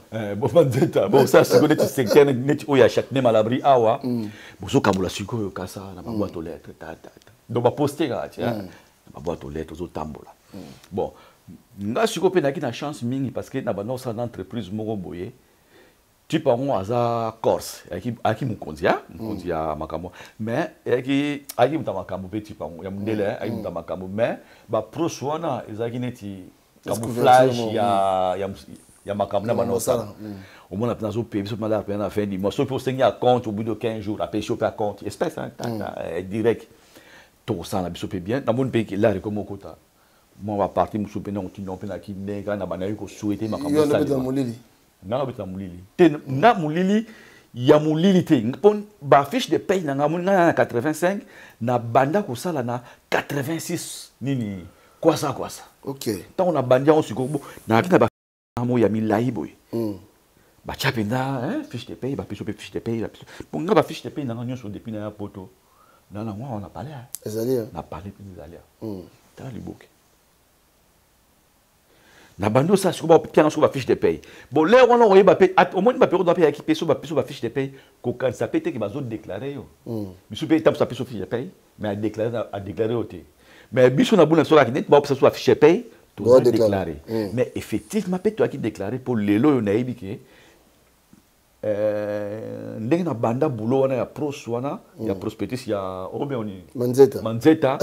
Speaker 1: Manzeta bosala sikoyo neti secteur neti oyo ya Châtenay Malabry awa, bozokambola sikoyo kasa na baboîte aux lettres, ta ta ta. Donc baposte kaka ti na baboîte aux lettres, ozotambola. Bon, nga sikoyo mpe nayaki na chance mingi parce que na banda kosala na entreprise moko boye, type yango aza Corse, ayaki mokonzi ya mokonzi ya makambo, mais ayaki moto ya makambo mpe. Type yango ya mondele, ayaki moto ya makambo, mais baproche wana ezalaki neti camouflage ya makambo na bana osala. Omona mpenza azopeye biso mpenza mpenza na fin du mois. Soki osengi acompte, au bout de 15 jours apesi yo mpe acompte espèce direct. Tokosala na biso mpe bien. Namoni mpe lar ekomi okota mwa baparti mosusu mpe nango ntina mpe naki ndenge kaka na bandaki kosouhaiter makambo.
Speaker 10: Yo nde molili?
Speaker 1: Nga nabeta molili te, nga molili ya molili te, mpo bafiche de paye na nga, moni nga na 85 na banda kosala na 86 nini kwasa kwasa. Ntango na bandi yango sikoyo, bo nayaki na bamo ya milai boye, batya mpenza fiche de paye, bapesi mpe fiche de paye. Po nga bafiche de paye nanga nyonso depuis na ya poto na nango awa na palais.
Speaker 10: Ezali?
Speaker 1: Na palais mpenza ezali. Tala liboke na bandi osala sikoyo, bapianga sikoyo bafiche de paye. Bon, lere wana oyeba mpe, omoni baperiode wana mpe eyaki mpe so bapiso bafiche de paye, kokanisa mpe teke bazodéclare yo. Biso mpe ntango apiso fiche de paye, mais adéclare yo te. Mais biso na buna biso kaka neti baopesa so bafiche de paye, toza déclaré. Mais effectivement mpe toyaki déclaré, mpo lelo oyo nayebi ke ndenge na banda boulot wana ya pros wana ya prospectus ya obe oni.
Speaker 10: Manzeta.
Speaker 1: Manzeta.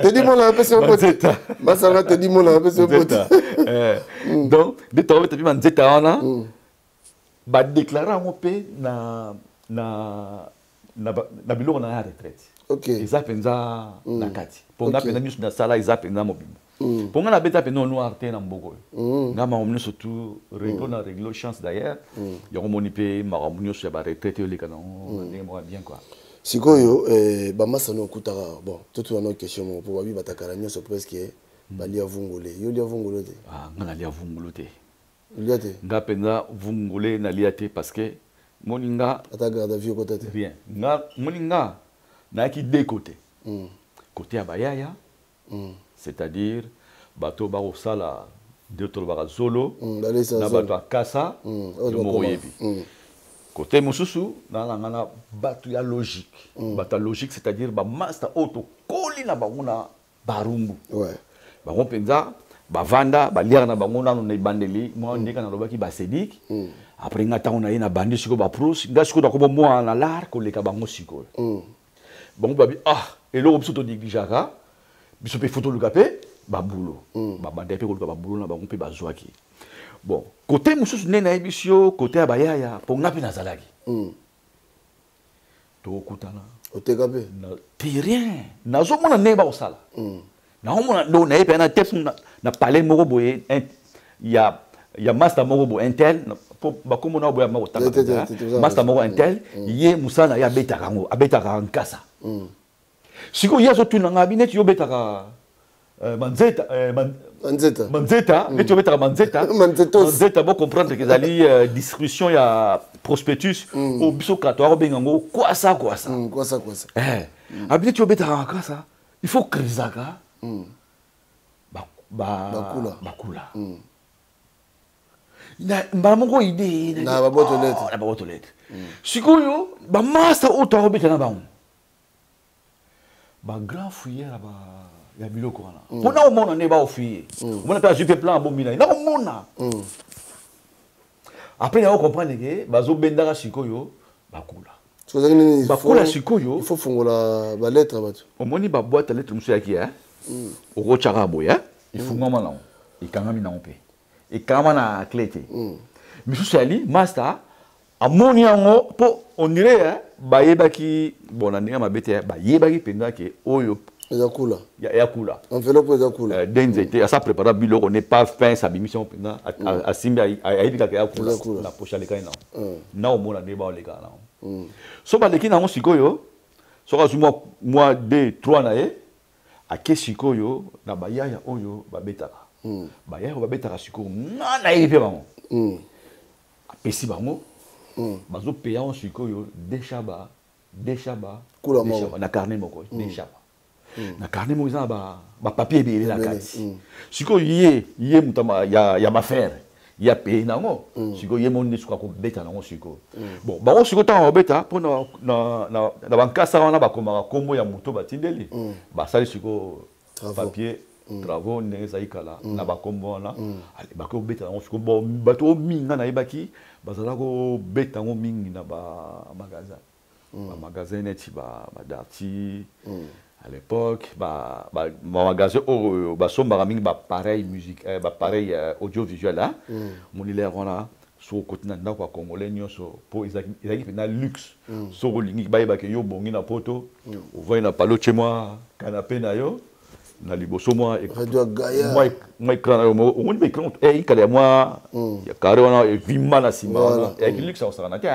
Speaker 10: Tedi Mola apesi yo.
Speaker 1: Manzeta.
Speaker 10: Masanga Tedi Mola apesi yo.
Speaker 1: Manzeta. Donc nde tokobeta mpe manzeta wana, badéclare yango mpe na biloko na ya retraite. Eza mpenza na kati, mpo nga mpenza nyonso nasala eza mpenza mobimba, mpo nga nabeta mpenza noir te na mboka oyo. Nga makambo nyonso tout réglo na réglo. Chance d'ailleurs yango moni mpe makambo nyonso ya baretraite oleka nango ndenge moko bien quoi.
Speaker 10: Sikoyo bamasano okutaka, bon, totuna no question moko, mpo babi batakala nyonso presque balia vungule. Yo lia vungule te?
Speaker 1: Ah, nga nalia vungulu te.
Speaker 10: Olia te?
Speaker 1: Nga mpenza vungule nalia te parce que moni nga
Speaker 10: Ata garde à vue okota te?
Speaker 1: Rien. Nga moni nga Nayaki deux côté. Côté ya bayaya, c'est-à-dire bato bakosala nde tolobaka zolo na bato ya kasa, yo moko oyebi. Côté mosusu naa na nga na bato ya logique. Bato ya logique, c'est-à-dire bamaster oyo tokoli na bango na Barumbu. Bango mpenza bavanda, baliaka na bango nano na ebandeli mwa ndenge nalobaki basedik. Après nga, ntango na ye na bandi sikoyo baprous, nga sikoyo nakomo mwana na lar koleka bango sikoyo. Bango babi: "Ah, eloko biso tonégligeaka, biso mpe faut toluka mpe babulo." Babandaki mpe koluka babulo na bango mpe bazwaki. Bon, côté mosusu nde nayebisi yo, côté ya bayaya, mpo nga mpe nazalaki, tokokutana.
Speaker 10: Oteka mpe?
Speaker 1: Te, rien. Nazomona ndenge bakosala, naomona ndo naye mpe na te na palais moko boye ya master moko boye intel, mpo bakomona boye ama kotanga master moko intel. Ye mosala na ye, abetaka yango, abetaka nkasa. Sikoyo ye azotuna nga abi neti yo obetaka manzeta.
Speaker 10: Manzeta.
Speaker 1: Manzeta, neti obetaka manzeta. Manzeta, bocomprendre ke ezali distribution ya prospectus oyo biso kala toya kobenga yango kwasa kwasa.
Speaker 10: Kwasa kwasa.
Speaker 1: Abi neti obetaka makasa, il faut crisaka
Speaker 10: bakula.
Speaker 1: Bakula mbala moko ide.
Speaker 10: Na baboîte aux lettres.
Speaker 1: Na baboîte aux lettres. Sikoyo bamaster oyo toya kobeta na bango, bagrand fouilleur ya biloko wana, mpona omona nde baofouiller, omona mpe azwi mpe plan abombi na ye, nakomona. Après na ocomprendre ke bazobendaka sikoyo bakula. Bakula sikoyo.
Speaker 10: Il faut fungola balettre bato.
Speaker 1: Omoni baboîte lettre mosusu yaki okotyaka boye, efungwama nango, ekangami nango mpe ekangama na clé te. Misusu yali master amoni yango mpo on dirait bayebaki, bon, na ndenge mabe te, bayebaki mpenza ke oyo
Speaker 10: eza kula.
Speaker 1: Ya kula.
Speaker 10: Enveloppe eza kula.
Speaker 1: De nzete asa prépara biloko ne pas fin, sabimisi yango mpenza, asimbi, ayebi kaka ya kula na poche, alekani nango na omona nde baolekaka nango. So baleki nango sikoyo, soki azwi mwa 2 3 na ye, ake sikoyo na bayaya oyo babetaka. Bayaya oyo babetaka sikoyo, nga nayebi mpe bango, apesi bango, bazopeya yango sikoyo deshaba deshaba na carnet moko, deshaba na carnet moko eza na bapapier ebele na kati. Sikoyo ye moto ya mafere ye apeye nango sikoyo, ye moni nde sikoyo akobeta nango sikoyo. Bon, bango sikoyo ntango babeta mpo na bankasa wana, bakomaka nkombo ya moto batindeli, basali sikoyo papier travaux ndenge ezali kala na bakombo wana, bakoki kobeta yango sikoyo. Bon, bato oyo mingi nga nayebaki bazala kobeta yango mingi na bamagasin, bamagasin neti badarty à l'époque, bamagasin oyo basombaka mingi bapareil musique, bapareil audiovisuel. Moni lere wana, soki okoti na ndako ya congolais nyonso, mpo ezalaki mpenza luxe, soki olingi bayebake yo bongi na poto, ovandi na palo, tie mwa canapé na yo na liboso, mwa écran na yo moko, omoni ba écran ikala ya mwa ya carré wana evimba na nsima wana, eyaki luxe akosaka na te.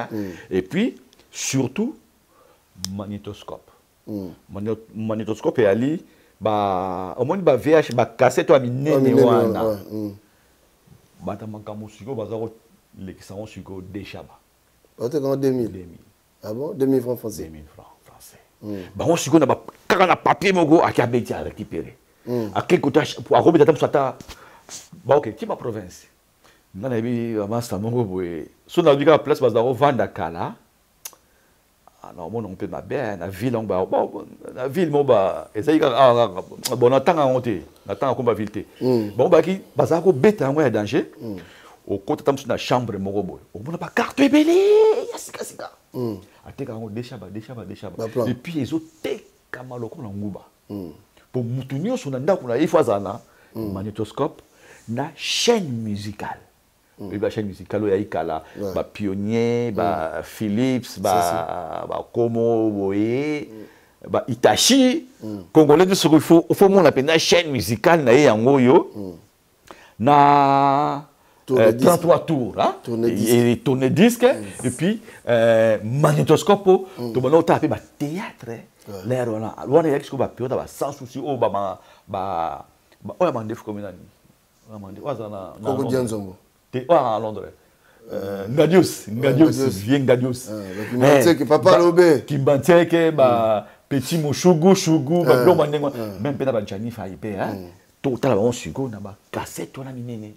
Speaker 1: Et puis surtout magnétoscope. Magnétoscope eyali ba omoni ba VH, bacassette ya minene wana. Bata makambo sikoyo baza kolekisa yango sikoyo deshaba.
Speaker 10: Batekanga 2000? Ah bon, 2000 francs français?
Speaker 1: 2000 francs français. Bango sikoyo na kaka na papier moko aki abeti, arécupéré, ake kota, akobeta ata mosu ata baoke ti baprovince. Nga nayebi bamasta moko boye, so nayebi kaka place bazala kovanda kala, naomona yango mpe mabe na ville yango, na ville moko ezali kaka bon, natanga yango te, natanga komba ville te. Bango bayaki, bazala kobeta yango ya danger. Okota ata mosu na chambre moko boye, omona bacarton ebele ya sikasika, ateka yango deshaba deshaba deshaba, et puis ezotekama lokola nguba, po mutu nyonso na ndako na ye fo azala na magnétoscope na chaîne musicale. Oyebi bachaîne musicale oyo yayikala, bapionnier, baphilips, bakomo boye, baitachi congolais nyonso, faut mona mpenza chaîne musicale na ye yango oyo na 33 tours, hein? Et tourner disque, et puis magnétoscope, tobanda otala mpe bathéâtre lere wana. Wana eyaki sikoyo bapériode ya basans souci oyo oyo ya mandefu komi nani, oyo aza
Speaker 10: na
Speaker 1: te, oyo na Londres, Ngadios, Ngadios, vieux Ngadios.
Speaker 10: Papa Lobe.
Speaker 1: Kimbantieke. Petit Mushugu Shugu, babiloko ndenge wana, même mpe na bajani Fai mpe totala bango sikoyo na bacassette wana minene,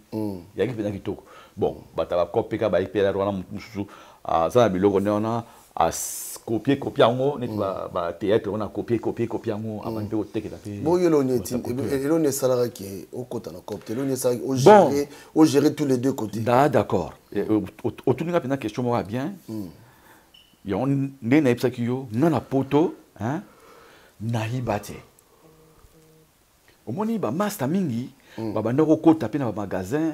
Speaker 1: yaki mpenza kitoko. Bon, bato bakope kaka bayi mpe wana, mosusu aza na biloko nde wana, akopie kopie yango neti bathéâtre wana, kopie kopie kopie yango, abandi mpe kotekela mpe.
Speaker 10: Bongo eloni esalaka ke okota na coop te? Eloni esalaki ogérer tous les deux côtés?
Speaker 1: Da, d'accord, otuninga mpenza question moko ya bien. Yango ndenge nayebisaki yo, nga na poto nayiba te. Omoni, bamaster mingi babanda kokota mpe na bamagasin,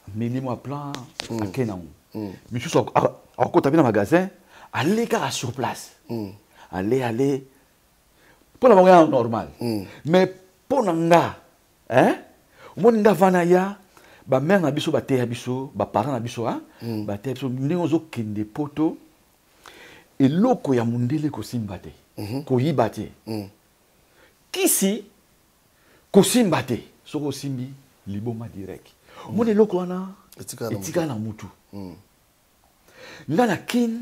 Speaker 1: ameli mwa plan, ake nango. Misusu akokota mpe na magasin, ale kaka sur place, ale ale, mpo na bango ya normal. Mais mpo na nga, omoni, nga vana ya bamare na biso, bateya biso, baparent na biso bateya biso ndenge ozokende poto, eloko ya mondele kosimba te, koyiba te, kisi kosimba te, soki osimbi, liboma direct. Omoni, eloko wana etikala na mutu. Nga na Kine,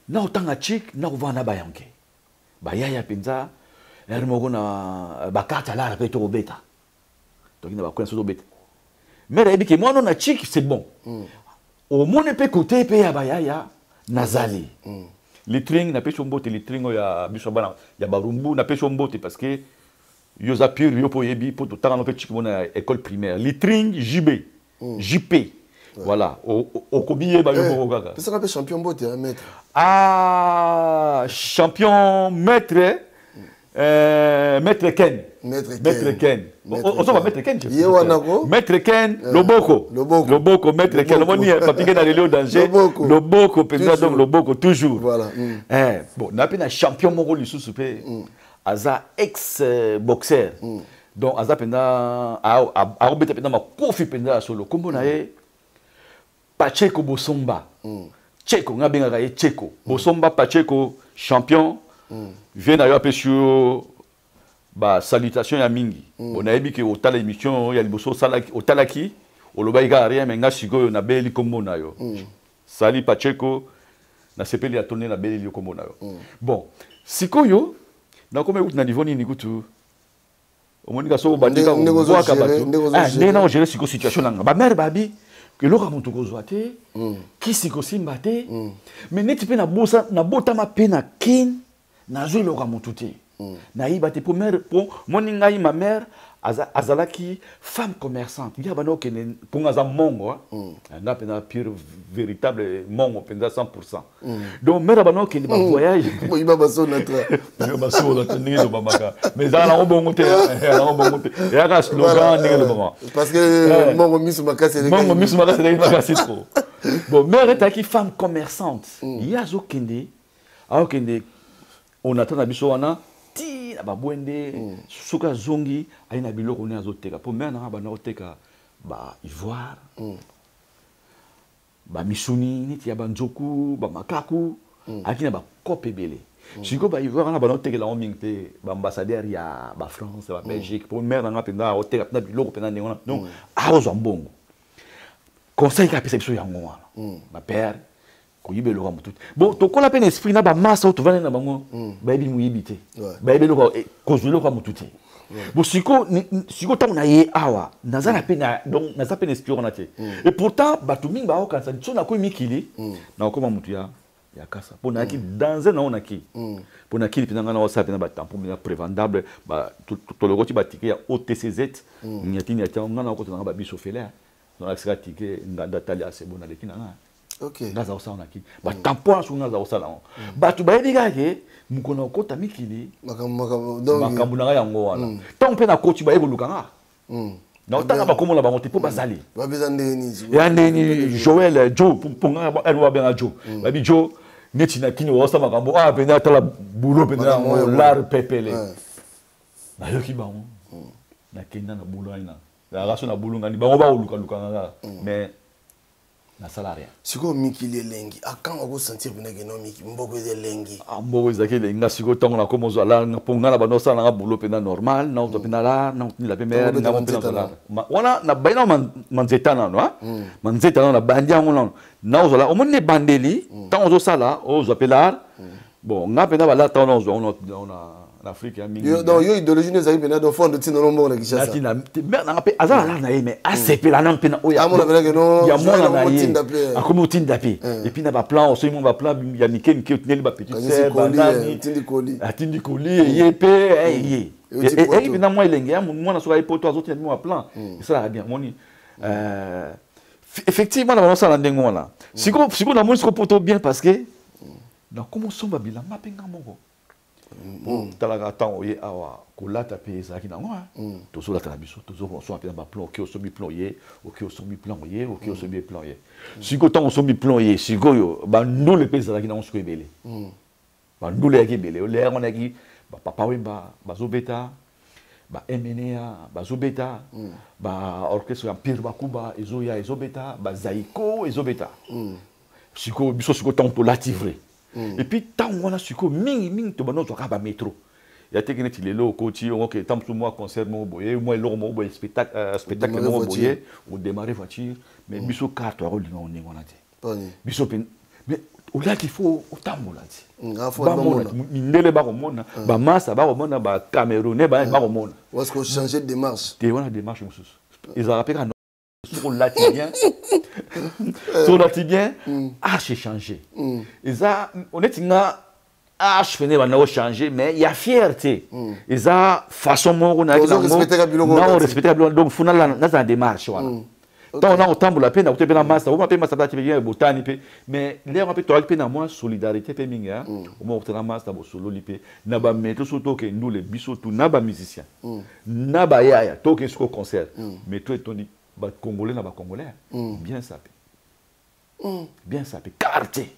Speaker 1: na kotanga chik, na kovanda na bayanke, bayaya mpenza, ere moko na bakarte alara mpe tokobeta, toki na bakwena so tobeta. Mare ayebi ke mwana na chik, c'est bon. Omoni mpe kote mpe ya bayaya nazali litring, napesi yo mbote, litring oyo ya biso bana ya Barumbu, napesi yo mbote parce que yo oza pure, yo mpo oyebi mpo totanga no mpe chik mona ya école primaire, litring JB, JP, voilà, okomi yeba yo moko kaka.
Speaker 10: Pesaka mpe champion mbote ya maître.
Speaker 1: Ah, champion maître, maître Ken.
Speaker 10: Maître Ken.
Speaker 1: Maître Ken. Ozoba maître Ken.
Speaker 10: Ye wana ko.
Speaker 1: Maître Ken, loboko.
Speaker 10: Loboko.
Speaker 1: Loboko, maître Ken. Omoni Papi Ken aleli au danger. Loboko penza, donc loboko toujours.
Speaker 10: Voilà.
Speaker 1: Eh, bon, na pe na champion moko lisusu pe. Aza ex boxeur. Donc aza penza aobeta penza makofi penza ya solo. Kombo na ye Pacheco Bosomba. Cheko, nga bengaka ye Cheko. Bosomba Pacheco, champion. Vie na yo apesi yo basalutation ya mingi. Bon, nayebi ke otala émission ya liboso otalaki, olobaki kaka rien, mais nga sikoyo nabeyeli nkombo na yo. Sali Pacheco, nasepeli ya tourne, nabeyeli yo nkombo na yo. Bon, sikoyo nakomi kutu na niveau nini kutu? Omoni ka soki obandi kaka kobwaka bato, ndenge na ogérer sikoyo situation na nga, bamare babi eloko ya moto kozwa te, kisi kosimba te. Mais neti mpe nabotama mpe na Kine, nazwa eloko ya motu te, nayiba te, po mare, po moni ngai, ma mère azalaki femme commerçante. Ya bana okende mponga, aza mongo, nga mpenza pure, véritable mongo mpenza 100. Donc mère bana okende bavoyage.
Speaker 10: Boyiba basonatra.
Speaker 1: Basonatra ndenge elobamaka, mais ezala nango bongo te, nango bongo te, eyaka slogan ndenge elobamaka.
Speaker 10: Parce que mongo miso makasi.
Speaker 1: Mongo miso makasi eleki makasi trop. Bon, mère etaki femme commerçante, ye azokende, aokende onatra na biso wana ti na babwende. Soki azongi, aye na biloko nde azoteka, mpo mère nanga banda koteka ba ivoire, bamisuni neti ya banzoku, bamakaku, ayaki na bakope ebele. Sikoyo baivoire wana banda kotekela yango mingi mpe baambassadeur ya bafrance, ya babelgique, mpo mère nanga mpenza aoteka mpenza biloko mpenza ndenge wana. Donc aozwa mbongo. Conseil kaka apesa biso yango wana, bapère koyiba eloko ya motu te. Bon, tokola mpe na esprit na bamasa oyo tovandi na bango, bayebi moyibi te, bayebi eloko kozwa eloko ya motu te. Bon, sikoyo ntango na ye awa, naza na mpe na, donc naza mpe na esprit wana te. Et pourtant bato mingi baokanisa so nakomi mikili, nakokoma motu ya kasa, mpo nayaki danse nango naki, mpo nakili mpenza ngai naosala mpenza batampon mpenza prévendable, tolokoti batike ya OTCZ, nyati nyati yango, ngai nakota nanga babiso fele, nalakisaka tike, nganda tali asebo, naleki na ngai. Nga aza kosala naki batampon wana. Soki nga aza kosala yango, bato bayebi kaka ke mokolo na kokota mikili, makambo na ngai yango wana. Ntango mpe nakoti, baye koluka nga, naotanga bakombo na bango te mpo bazali ya ndeni Joel Jo, mpo nga babenga Jo, babi Jo neti na Kini osala makambo ah mpenza, atala bulo mpenza yango lar pepele. Nayoki bango, nakenda na bulo aina nayaka so na bulungani, bango bakolukaluka nga kaka, mais nasala rien.
Speaker 10: Sikoyo mikili elengi, akango akosentir mpena keno mboka eza elengi?
Speaker 1: Ah, mboka ezalaki elengi. Nga sikoyo ntango nakoma ozwa la, mpo nga na bando osala nanga bulo mpenza normal, naozwa mpenza la, nakotinda mpe mere ngango mpe nazwa la wana, nabai nano manzeta nano, manzeta nano, nabandi yango nano, naozwa la. Omoni na ebandeli, ntango ozosala, ozwa mpe lar. Bon, nga mpenza balata wana ozwa wana na Afrique ya mingi.
Speaker 10: Donc yo idéologie no ezali mpenza donc fondo ntina no mbongo na Kinshasa.
Speaker 1: Natina mère nanga mpe aza na lare na ye mais asepela na mpe na oyo
Speaker 10: amona mpenza ke no
Speaker 1: ya mwana na ye akomi otinda mpe et puis na baplan osoyi mwa baplan ya mike mike otindeli ba petite sœur banani atindi koli ye mpe ye eyi mpenza mwa elenge ya mwana soki aye poto azotinda mwa baplan esalaka bien omoni. Effectivement na banosala ndenge wana sikoyo sikoyo namoni sikoyo poto bien parce que nakoma osomba bilamba mpe nga moko po talaka ntango oye awa kolata mpe ezalaki nango tozolata na biso tozosomba mpe na baplan oke osombi plan ye oke osombi plan ye oke osombi plan ye sikoyo ntango osombi plan ye sikoyo bandule mpe ezalaki nango sikoyo ebele bandule eyaki ebele oleyaka wana yaki bapapa Wemba bazobeta, ba MNA bazobeta, ba orchestre ya Empire Bakuba ezoya ezobeta, ba Zaiko ezobeta. Sikoyo biso sikoyo ntango tolati vrai et puis ntango wana sikoyo mingi mingi tobanda ozwaka ba métro ya teke neti lelo okoti oke ntango mosusu mwa concert moko boye mwa eloko moko boye spectacle moko boye odémarre voiture mais biso car toyakolinga ngo ndenge wana te biso mpe mais olati fo otambola ti bamona mindele bakomona bamasa bakomona bacamerounais bakomona
Speaker 10: changer démarche
Speaker 1: te wana démarche mosusu ezalaka mpe kaka soki olati bien soki olati bien arche échanger eza oneti nga arche pene banda ochange mais ya fierté eza façon moko nayaki nango respecteka biloko donc fo nazala démarche wana ntango na kotambola mpe nakuti mpe na masta oma mpe masta mpe ati mpe botani mpe mais lere mpe toyaki mpe na mwa solidarité mpe mingi oma okuta na masta bosololi mpe na bametro so toke ndule biso tu na bamusicien na bayaya toke siko concert metro etondi bacongolais na bacongolais bien sapé bien sapé quartier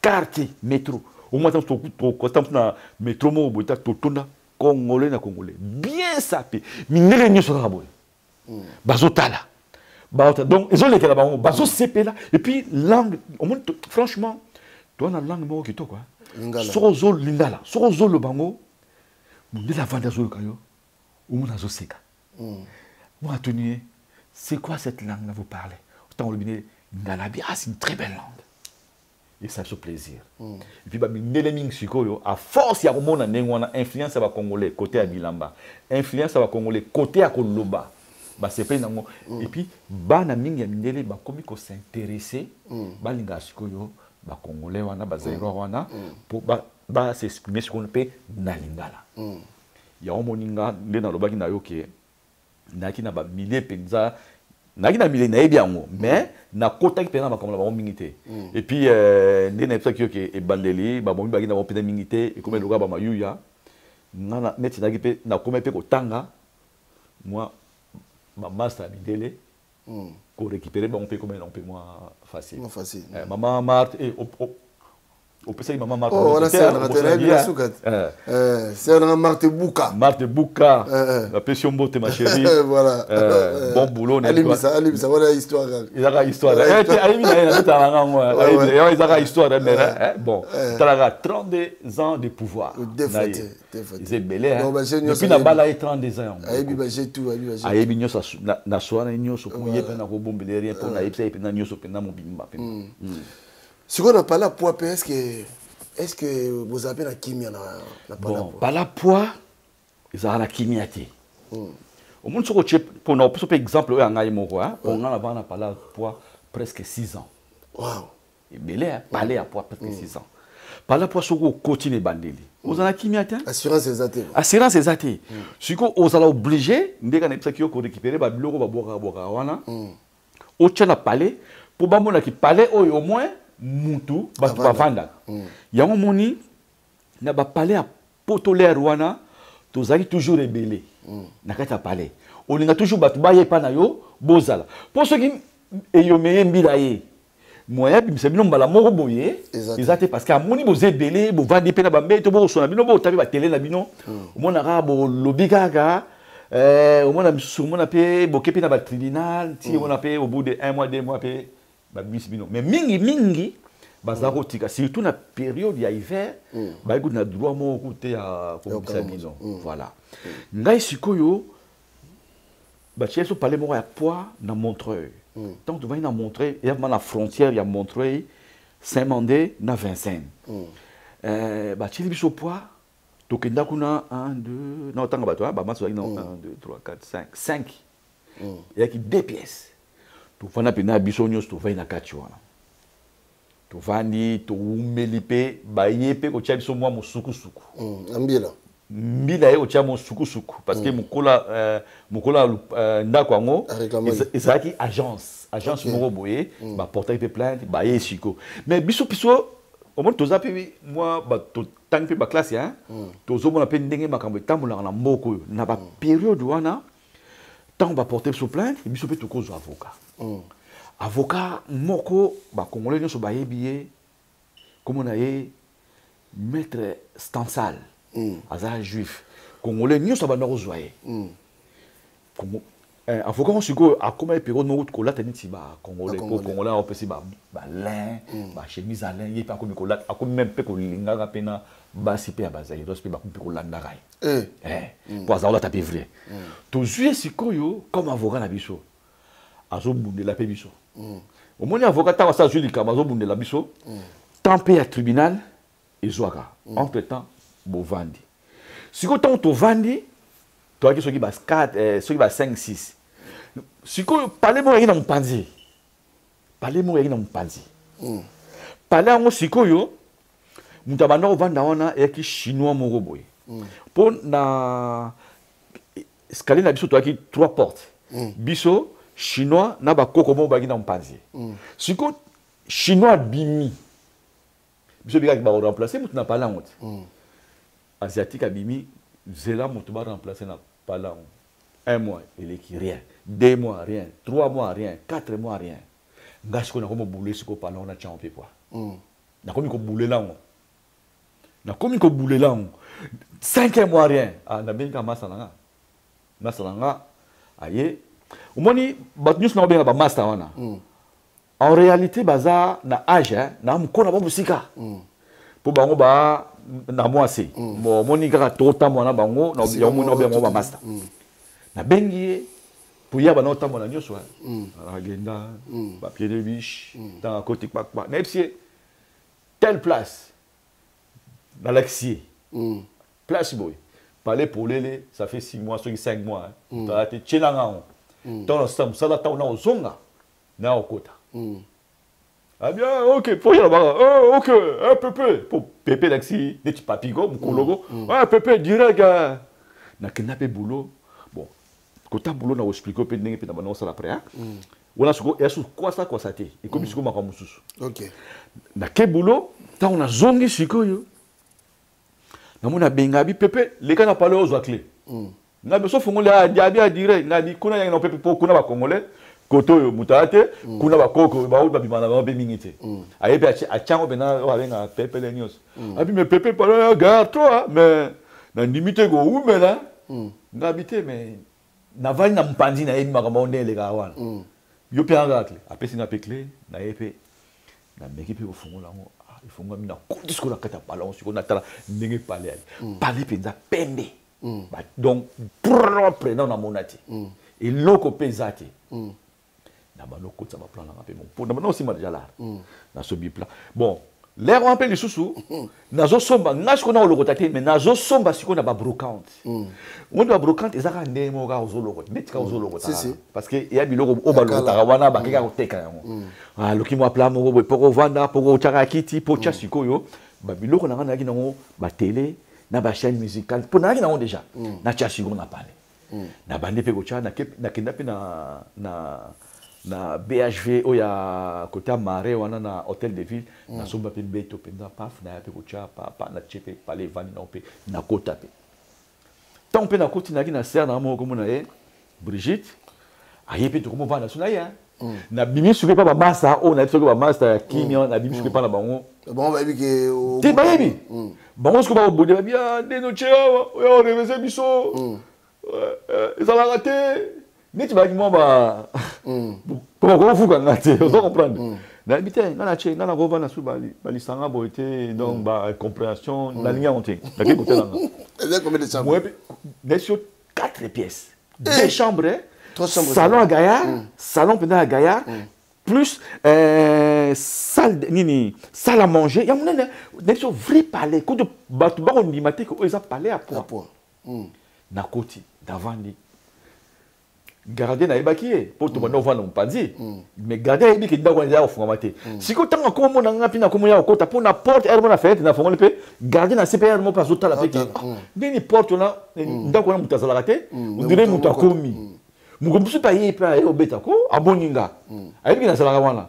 Speaker 1: quartier métro au moins tokota na métro moko boye ta totonda congolais na congolais bien sapé mindele nyonso kaka boye bazotala donc ezolekela bango bazosepela et puis langue omoni franchement toa na langue moko kitoko soki ozolingala soki ozoloba yango mondele avandi azoyoka yo omona azoseka moi atuni ye c'est quoi cette langue là vous parlez ntango olobi ne ngalabi ah c'est une très belle langue et ça fait plaisir. Et puis bamindele mingi sikoyo à force ya komona ndenge wana influence ya bacongolais côté ya bilamba influence ya bacongolais côté ya koloba basepeli nango et puis bana mingi ya mindele bakomi kos'intéresser balingaka sikoyo bacongolais wana bazaïrois wana po bas'exprime sikoyo mpe na lingala. Yango moninga nde nalobaki na yo ke nayaki na bamilie mpenza nayaki na milie nayebi yango mais nakotaki mpenza na makambo na bango mingi te et puis nde nayebisaki yo ke ebandeli babomi baki na bango mpenza mingi te ekomi eloka bamayuya nga neti nayaki mpe nakomi mpe kotanga mwa bamaster ya mindele korécupérer bango mpe ekomi nango mpe mwa facile. Mama Marthe opesaki mama Marthe.
Speaker 10: Oh, wana sœur nanga te nayebi na suka te. Sœur nanga Marthe Buka.
Speaker 1: Marthe Buka. Napesi yo mbote ma chérie.
Speaker 10: Voilà.
Speaker 1: Bon boulot.
Speaker 10: Alimbisa alimbisa wana histoire kaka.
Speaker 1: Ezaka histoire. Ayebi na ye nazotala ngango. Ayebi ezaka histoire mais bon talaka 32 ans de pouvoir.
Speaker 10: Deux fois te.
Speaker 1: Eza ebele depuis nabala ye 32 ans yango.
Speaker 10: Ayebi baje tout ayebi baje.
Speaker 1: Ayebi nyonso na soa na nyonso po ye mpe nakobombela rien mpo nayebisa ye mpenza nyonso mpenza mobimba mpenza.
Speaker 10: Sikoyo na pala poids mpe est ce que bozala mpe na kimia na
Speaker 1: pala? Bon, pala poids ezalaka na kimia te. Omoni soki otie mpona opesa mpe exemple oyo ya ngai moko mpo ngai navanda na pala poids presque 6 ans. Ebele palais ya poids presque 6 ans. Pala poids soki okoti na ebandeli ozala na kimia te.
Speaker 10: Assurance eza te.
Speaker 1: Assurance eza te. Sikoyo ozala obligé ndenge nayebisaki yo korécupérer babiloko babwakaka bwakaka wana otya na palais mpo bamonaki palais oyo au moins mutu bato bavandaka yango moni na bapalais ya poto lere wana tozalaki toujours ebele na kati ya palais olinga toujours bato baya epa na yo bozala mpo soki eyomeye mbila ye moyen abimisa bino mbala moko boye eza te parce que amoni boza ebele bovandi mpe na bambeto bokosona bino botapi batele na bino omonaka bolobi kaka omona misusu omona mpe boke mpe na batribunal ti omona mpe au bout de un mois 2 mois mpe babimisi bino mais mingi mingi bazala kotika surtout na période ya hiver bayi kutu na droit moko te ya kobimisa bino. Voilà ngai sikoyo batie so palais moko ya poids na Montreuil. Ntango tovandi na Montreuil eya vraiment na frontière ya Montreuil, Saint-Mandé na Vincennes. Batieli biso poids, tokenda kuna 1 2, na otanga bato, bamasi bazalaki na 1 2 3 4 5 5, eyaki 2 pièces. Tofanda mpena biso nyonso, tovandi na kati wana, tovandi, towumeli mpe baye mpe kotia biso mwa mosukusuku.
Speaker 10: Mbila.
Speaker 1: Mbila ye kotia mosukusuku parce que mokolo ndako yango ezalaki agence moko boye, baportaki mpe plainte, baye siko. Mais biso omoni toza mpe mwa totangi mpe baclasse, tozomona mpe ndenge makambo etambolaka na mboka oyo. Na bapériode wana, ntango baporte biso plainte, biso mpe tokozwa avocat. Avocat moko bakongolais nyonso bayebi ye, komona ye maître Stansal, aza juif, congolais nyonso abanda kozwa ye. Avocat ngo sikoyo akóma ye période moko kolata neti bacongolais, po congolais aopesi balin, bachemise à lin, ye mpe akomi kolata, akomi même mpe kolingaka mpe na basi mpe ya bazaïros mpe bakomi mpe kolandaka ye, po aza kolata mpe vrai. Tozwi ye sikoyo comme avocat na biso, azobundela mpe biso. Omoni avocat, ntango asa azwi likambo, azobundela biso, temps mpe ya tribunal ezwaka. Entre temps bovandi sikoyo, ntango tovandi, toyaki soki ba 4, soki ba 5 6. Sikoyo palais moko yaki na mopanzi, palais moko yaki na mopanzi, palais yango sikoyo moto abanda kovanda wana eyaki chinois moko boye. Mpo na escalier na biso toyaki trois portes, biso, chinois na bakoko moko bayaki na mopanzi. Sikoyo chinois abimi, biso bikaki bakoremplace moto na palais yango te. Asiatique abimi, nzela moto baremplace na palais yango. Un mois eleki, rien; 2 mois, rien; 3 mois, rien; 4 mois, rien. Nga sikoyo nakomi kobule sikoyo palais yango, natyango mpe poi nakomi kobulela yango, nakomi kobulela yango. Cinquième mois, rien. Ah, nabengi kaka masa na nga. Masa na nga aye. Omoni bato nyonso nakobenga bamaster wana, en réalité baza na âge na mokolo na bango mosika, mpo bango ba na mwasi. Bon, omoni kaka totambola na bango, yango moni nakobenga bango bamaster. Nabengi ye po ya bana otambola nyonso, agenda bapied de biche, ntango akoti kpakpa, nayebisi ye telle place, nalakisi ye place boye, palais polele, ça fait 6 mois soki 5 mois tala te, tielanga yango. Ntango nasala mosala, ntango na kozonga na okota abi ah, ok, po yala baka oh, ok, eh, pepe, po pepe elakisi neti papi ko mokolo ko, ah, pepe direct. Nakenda mpe boulot. Bon, kota boulot na koexplike mpe ndenge mpe na banda kosala après wana. Sikoyo eya susu kwasa kwasa te, ekomi sikoyo makambo mosusu. Nake boulot, ntango nazongi sikoyo, namoni abenga abi: "Pepe, leka na palais, ozwa clé." Nga biso fongoli, abi a direct nga bi kuna yangi na pepe, po kuna bacongolais kote oyo moto aya te, kuna bakoko baoyo babima na bango mpe mingi te. Aye mpe atiango mpena oyo abengaka pepele nyonso. Abi: "Mais pepe, palais ya gare toi, mais nandimi te kowumela." Nga bi te, mais navandi na mopanzi, nayebi makambo yango ndenge elekaka wana. Yo mpe anga clé, apesi nga mpe clé, naye mpe nameki mpe kofungola yango, efungwami, nakoti sikoyo na kati ya palais yango. Sikoyo natala ndenge palais ali, palais mpenza pembe, donc propre, nano namona te, eloko mpe eza te. Na bando okotisa baplan nanga mpe mpo na bando osima déjà lar, nasombi plan. Bon, lere wana mpe lisusu nazosomba nga sikoyo na kolokota te, mais nazosomba sikoyo na babrocante. Woni babrocante eza kaka ndenge moko kaka ozolokota, neti kaka ozolokota, parce que eya biloko oyo balokotaka wana, bakei kaka koteka yango. Aloki mwa plan moko boye mpo kovanda, mpo kotyaka kiti, mpo tya sikoyo babiloko na nga nayaki nango, batele na bachaîne musicale, mpo nayaki nango déjà, natya sikoyo na palais. Nabandi mpe kotya, nakenda mpe na BHV oyo ya côté ya marais wana, na hôtel de ville, nasomba mpe mbeto mpenza, paf, naya mpe kotya papa, natie mpe palais, evandi nango mpe. Nakota mpe, ntango mpe nakoti, nayaki na sœur na moko, komona ye Brigitte, aye mpe, tokomovanda so na ye. Nabimi soki mpa bamasta oyo nayebi, soki bamasta ya kimia, nabimi soki mpa na bango.
Speaker 10: Bango bayebi ke
Speaker 1: Te, bayebi bango soki bakobode, babi ndenge otie awa, oyo orevese biso ezalaka te, neti bayaki mwa ba po bakofuka nga te, ozo comprendre. Nayebi te, nga natie, nga nakovanda su balisanga boye te, donc bacompréhension nalingi yango te, nakei kotelanga. Nesi yo quatre pièces, deux chambres, salon ya gaillard, salon mpenza ya gaillard, plus Salle nini, salle à manger ya monene, neti so vrai palais kutu bato bakondima te ke oyo eza palais ya poids. Nakoti, navandi, gardien nayebaki ye mpo tobanda ovanda mopanzi, mais gardien ayebi ke ndako wana eza kofungama te. Sikoyo ntango akoma mona nga mpe nakoma ya kokota mpo na porte ere mo na fenêtre nafongoli mpe gardien na se mpe ere mo mpe azotala mpe ke ndeni porte wana, ndako wana moto azalaka te, ondire moto akomi. Moko mosusu mpe aye mpe aye obeta ko amoni nga, ayebi ke nazalaka wana,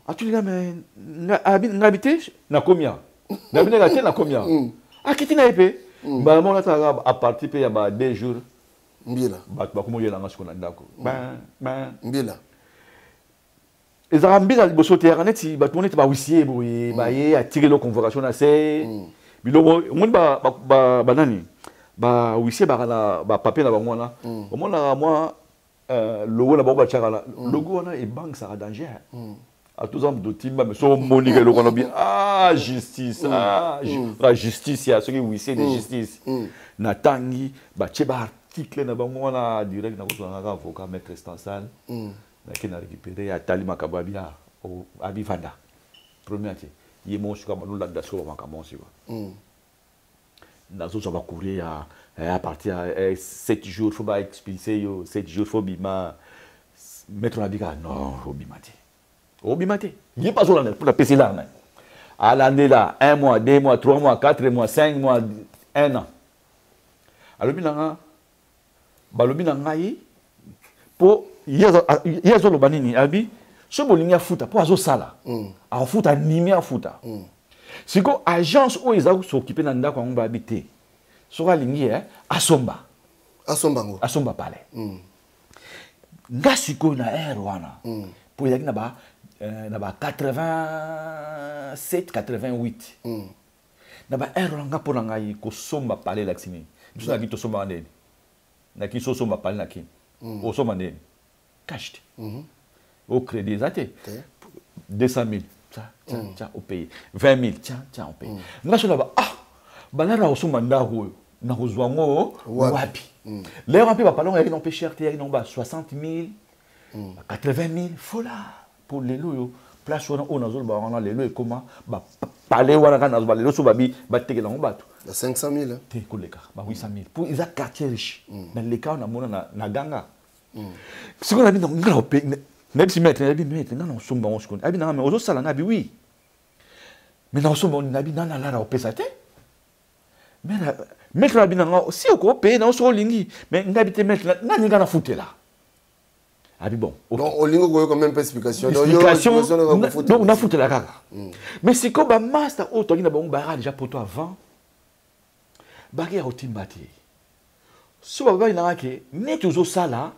Speaker 1: atuli nga me nga bi te nakomi awa, nayebi ndenge te nakomi awa. Akiti na ye mpe mbala moko natalaka à partir mpe ya ba 2 jours.
Speaker 10: Mbila.
Speaker 1: Bato bakomi oyelanga siko na ndako.
Speaker 10: Mbila.
Speaker 1: Ezalaka mbila liboso te, yaka neti bato neti bahuissier boye baye atiri eloko convocation na se biloko. Omoni banani, bahuissier baka na bapapier na bango wana, omonaka mwa logo na bango batiaka na logo wana, ebangisaka danger. Atoza moto timba, mais so omonika eloko wana obi ah justice, ah justice ya soki huissier de justice. Natangi batie baarticle na bango wana direct, nakozwa kaka avocat, maître Stansal. Nake na récupéré, atali makambo, abi abi vanda premier te, ye moko sikoyo balolanda sikoyo bamakambo sikoyo. Nazozwa bacourrier ya à partir ya 7 jours faut baexpulse yo, 7 jours faut bima. Maître na bika non, obima te, obima te. Ye mpe azolanda mpo napesi elanga nani alandela 1 mois, 2 mois, 3 mois, 4 mois, 5 mois, 1 an. Alobi na nga, balobi na ngai mpo ye azoloba nini, abi soki bolingi afuta mpo azosala, akofuta, andimi afuta. Sikoyo agence oyo eza kosokipe na ndako yango bayebi te soki alingi asomba.
Speaker 10: Asomba yango.
Speaker 1: Asomba palais. Nga sikoyo na heure wana, mpo ezalaki na ba 87 88, na ba heure wana, nga mpo na ngai kosomba palais elakisi nini? Biso naki tosombaka ndeni naki so osomba palais na Kini, osomba ndeni cash te, o crédit eza te. 200 000, tia tia tia, opaye 20 000, tia tia, opaye. Nga so na ba ah balala kosomba ndako oyo, nakozwa yango wapi? Lero mpe bapalais yaki nango mpe cher te, yaki nango ba 60 000, ba 80 000 fola. Mpo lelo oyo place wana oyo nazoloba wana, lelo ekóma bapalais wana kaka nazoloba lelo, so babi batekela yango bato
Speaker 10: ba 500 000.
Speaker 1: Te, koleka ba 800 000, mpo eza quartier riche. Na leka wana, namona na ganga sikoyo nabi nga nayebisi maître, nayebi maître, nga na osomba yango sikoyo. Abi nanga me ozosala, nga abi oui, mais na osomba, nabi nga nalara opesa te. Maître abi nanga si okopaye na soki olingi, mais nga bi te maître, nani nga nafutela? Abi bon.
Speaker 10: Donc olingi koyoka même pas explication.
Speaker 1: Explication, donc nafutela kaka. Mais sikoyo bamaster oyo toaki na bango bayaka déjà poto avant, baki ya kotimba te. So babali nanga ke neti ozosala,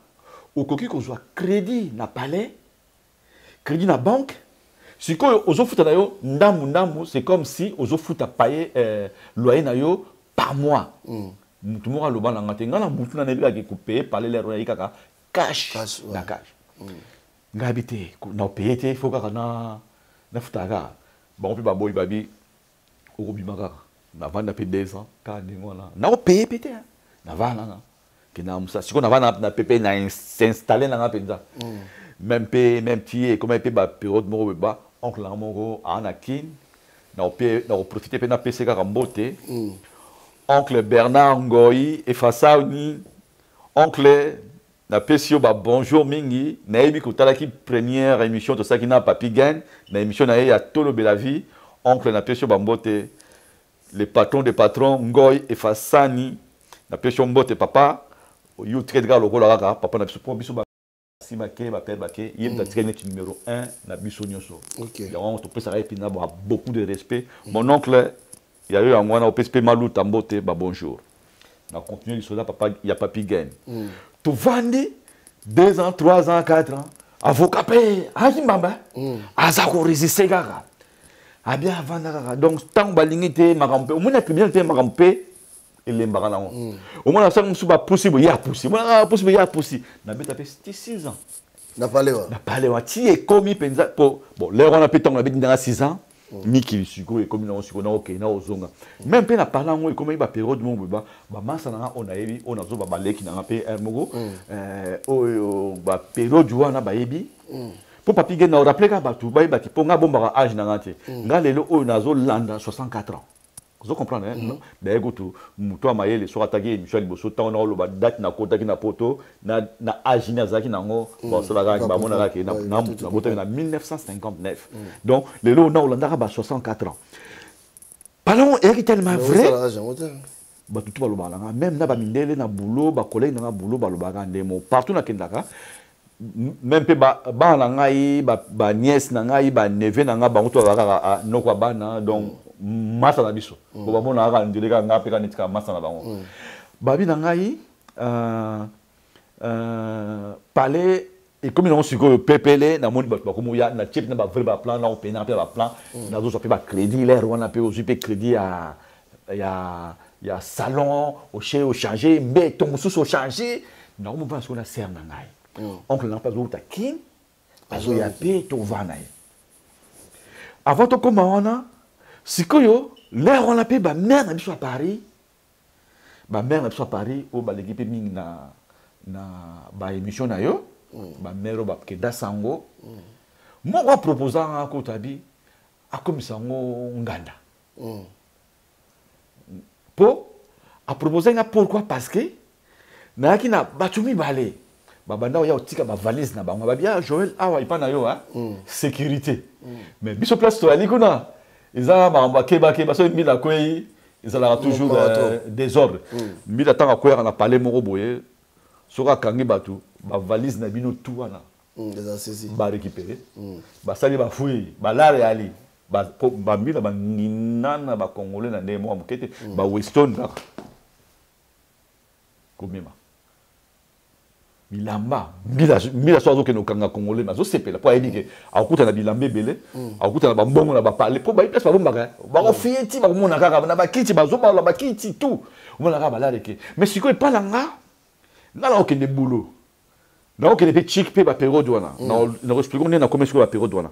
Speaker 1: okoki kozwa crédit na palais, crédit na banque, sikoyo ozofuta na yo ndambu ndambu, c'est comme si ozofuta paye loyer na yo par mois. Mutu moko aloba na nga te, nga na mutu na nayebi kaka kopaye palais lero nayebi kaka cash,
Speaker 10: cash, ouais.
Speaker 1: Na cash ngai yebi te na opaye te, faut kaka na nafutaka kaka. Bango mpe baboyi, babi okobima kaka. Navanda mpe 2 ans kaka ndenge wana, nakopaye mpe te, navanda nanga kenda mosala. Sikoyo navanda na pepe na s'installe nanga mpenza même mpe même ti ekoma mpe bapériode moko boye, ba oncle nanga moko aa na Kine, nakoprofite mpe napesa kaka mbote, oncle Bernard Ngoi Efasani. Oncle, napesi yo babonjour mingi. Nayebi kotalaki première émission tosalaki na Papi Gen na émission na ye ya Tolobela Vie. Oncle, napesi yo bambote, le patron de patron Ngoi Efasani, napesi yo mbote papa. Yo tikali kaka lokola kaka papa na biso, mpo biso basi bake bapere bake, ye moto atikali neti numéro 1 na biso nyonso. Yango topesaka ye mpena ba beaucoup de respect. Mon oncle, ya yo yango wana, opesi mpe maluta mbote, babonjour. Na continue lisolo ya papa ya Papi Gen. Tovandi 2 ans, 3 ans, 4 ans, avocat mpe ayaki mbamba, aza koresiste kaka, abi avanda kaka. Donc ntango balingi te makambo mpe omoni na tribunal te, makambo mpe elembaka nango. Omona sango mosusu bapusi boye, ye apusi, omona apusi boye, ye apusi. Nabeta mpe ti 6 ans.
Speaker 10: Na palais wa.
Speaker 1: Na palais wa ti ekomi mpenza po bon lere wana mpe ntango nabeti ndanga 6 ans, mikili sikoyo ekomi nango sikoyo naokende na ozonga même mpe na parle yango ekomaki bapériode moko boye, bamasa nanga oyo nayebi, oyo nazoba baleki nanga mpe heure moko oyo bapériode wana bayebi. Mpo Papi Gen, na orappele kaka bato bayebaki, mpo nga bombaka age na nga te. Nga lelo oyo nazolanda 64 ans, ozo comprendre, hein? D'ailleurs kutu moto ya mayele soki ataki émission ya liboso, ntango naoloba date nakotaki na poto na age nini azalaki nango, basalaka bamonaka ke nabotaki na 1959. Donc lelo oyo naolandaka ba 64 ans. Parlons eyaki tellement vrai, bato tu balobaka na nga, même na bamindele na boulot, bacollègue na nga boulot balobaka ndemo partout nakendaka, même mpe bana na ngai, banièce na ngai, baneveu na ngai, bango to bazalaka kaka noko ya bana. Donc masa na biso bo bamonaka kaka ndele kaka ngai mpe kaka neti kaka masa na bango. Babi na ngai palais ekomi nango sikoyo pepele. Namoni bato bakomi oya na tie mpe na bavrai baplan na opena mpe baplan, nazozwa mpe bacrédit lere wana mpe ozwi mpe crédit ya salon, oche ochange mbeto mosusu, ochange nakomovanda sikoyo na sere na ngai, oncle na mpe azowuta Kin, azoya mpe tovanda ye. Avant tokóma wana sikoyo, lere wana mpe bamare na biso ya Paris, bamare na biso ya Paris oyo baleki mpe mingi na baémission na yo, bamare oyo bakenda sango, moko aproposanga kota bi akomisa yango nganda. Mpo apropose nga pourquoi? Parce que nayaki na bato mibale babanda oya kotika bavalise na bango, babi: "Ah, Joel, awa epa na yo sécurité." Mais biso place toyali kuna eza makambo akebakeba. Soki mbila akwei, ezalaka toujours désordre. Mbila ntango akweyaka na palais moko boye, soki akangi bato, bavalise na bino tu wana barécupéré, basali bafui balare yali bambila bangina na bacongolais na ndenge moko ya moke te, baweston kaka komema bilamba. Mbila so azokende kokanga congolais, me azosepela mpo ayebi ke akokuta na bilamba ebele, akokuta na bambongo na bapale, mpo bayi place babombaka, bakofie ti bakomona kaka na bakiti, bazobalola bakiti tout, omona kaka balare ke. Mais sikoyo epa na nga, nga na okende boulot, nakokende mpe chik mpe bapériode wana, nakoexplike ndenge nakomi sikoyo. Bapériode wana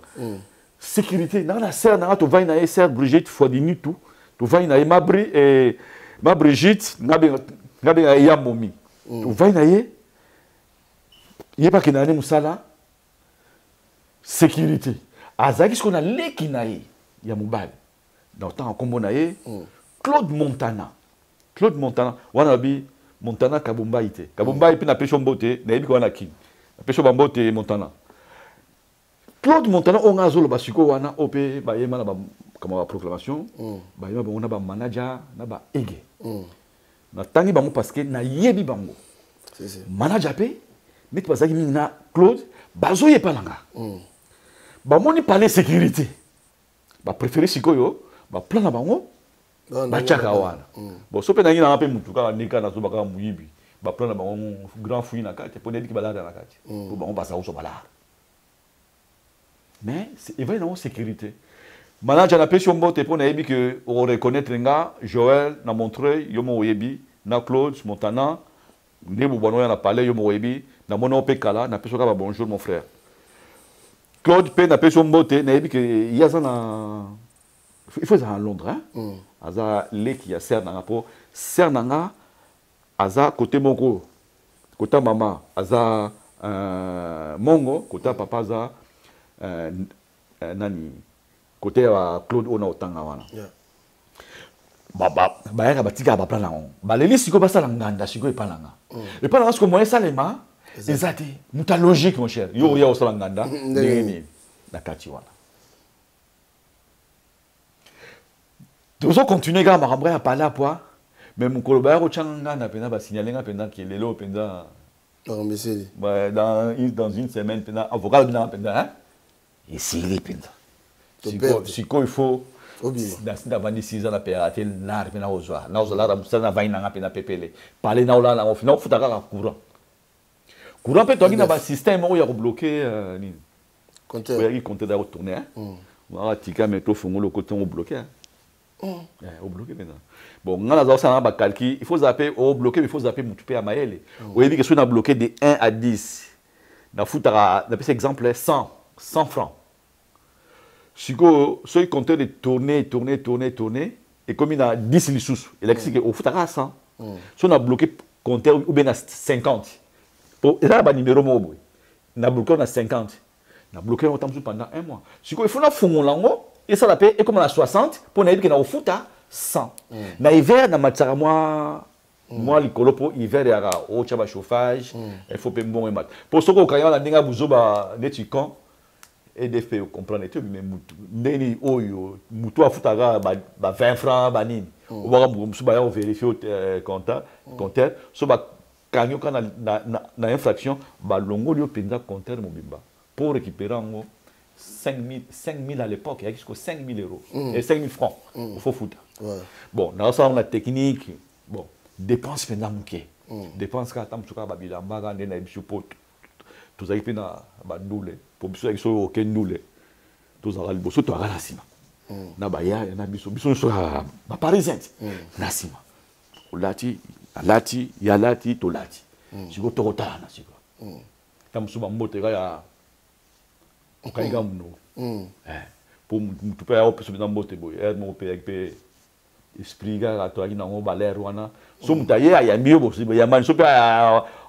Speaker 1: sécurité, nanga na sœur nanga tovandi na ye, sœur Brigitte Fodinitu, tovandi na ye, ma Brigitte, nga benga ye ya momi, tovandi na ye, ye mpe akendaka nde mosala sécurité. Azalaki sikoyo na leki na ye ya mobali, na otanga nkombo na ye Claude Montana. Claude Montana wana, babi Montana Kabumbai te, Kabumbai mpe napesi yo mbote, nayebi ko wana Kini, napesi yo bambote Montana. Claude Montana oyo nga azoloba sikoyo wana, oyo mpe bayema na kama baproclamation, bayema bango na bamanager na baege. Natangi bango parce que nayebi bango. Manager mpe neti bazalaki mingi na Claude, bazoyepa na nga, bamoni palais sécurité, bapréféré sikoyo baplan na bango batiaka wana. Bon, so mpe nangi nanga mpe mutu kaka ndenge kaka nazoba kaka moyibi, baplan na bango grand fouille na kati, mpo nayebiki balare na kati, mpo bango baza kozwa balare. Mais evali nango sécurité. Manager, napesi yo mbote mpo nayebi ke okoreconnaître nga, Joel na Montreuil, yo moko oyebi, na Claude Montana nde bobwana oyo na palais, yo moko oyebi, namoni yo mpe kala, napesi yo kaka bonjour mon frère. Claude mpe napesi yo mbote, nayebi ke ye aza na, il faut ezala na Londres, hein? Aza leki ya sœur na nga, mpo sœur na nga aza côté moko, côté mama aza mongo, côté papa aza nani, côté ya Claude oyo na otanga wana. Bayaka batikaka baplan nango, baleli sikoyo basala nganda sikoyo epa na nga. Epa na nga sikoyo moyen esalema eza te. Moto ya logique, mon cher, yo oya osala nganda ndenge nini na kati wana? Tozocontinue kaka makambo ya pale apoi. Mais mokolo baya kotyanga nganda mpenza, basignale nga mpenza ke lelo mpenza, dans une semaine mpenza, avocat alobi nanga mpenza esili mpenza. Sikoyo il faut navandi 6 ans na peyaka te, lare mpe nakozwa, nakozwa lara mosala, navandi nanga mpe na pepele pale, naolala nango, nakofuta kaka courant. Courant mpe toyaki na basystème moko ya kobloke nini, oyaki compteur ya kotourne waka tika, mais tofongola okoti yango, obloke, obloke mpenza. Bon, nga naza kosala na bacalcul, il faut zape obloke, mais il faut zape motu mpe ya mayele. Oyebi ke soki na bloke de 1 à 10, nafutaka, napesa exemple, 100 francs. Sikoyo soki compteur de tourne, tourne, tourne, tourne, ekomi na 10 lisusu, elakisi ke ofutaka 100. Soki na bloke compteur ou bien na 50, po eza na banimero moko boye, na bloke na 50. Na bloquer yango mosusu pendant un mois. Sikoyo il faut nafungola yango, esala mpe ekóma na 60, mpo nayebi ke na kofuta 100. Na hiver namatisaka mwa likolo, mpo hiver eyaka, otya bachauffage, il faut mpe mbongo emata, mpo soki okangi wana ndenge ya buzoba neti camp EDF comprendre te. Mais mutu ndenge nini oyo mutu afutaka ba 20 francs banini, obaka mosusu baya kovérifier compteur, so bakangi yo kaka na infraction, balongoli yo mpenza compteur mobimba pour récupérer yango 5000, 5000 à l'époque, eyaki siko 5000 euros et 5000 francs ofo futa. Bon, nazosala na technique, bon, dépense mpenza moke, dépense kaka ata mosusu kaka babilamba kaka nde nayebi biso, po tozalaki mpe na bandule, po biso ezalaki soki oke ndule, tozalaka liboso, toyaka na nsima na bayaya na biso, biso nyonso kaka baparisien ti na nsima, olati, alati, ye alati, tolati, sikoyo tokotala na sikoyo ta mosusu bambote kaka ya okangi kaka monoko, po mutu mpe aya kopesa mpenza mbote boye, ere moko mpe eyaki mpe esprit kaka toyaki nango balere wana. So moto aye ayambi yo, boyambani, so mpe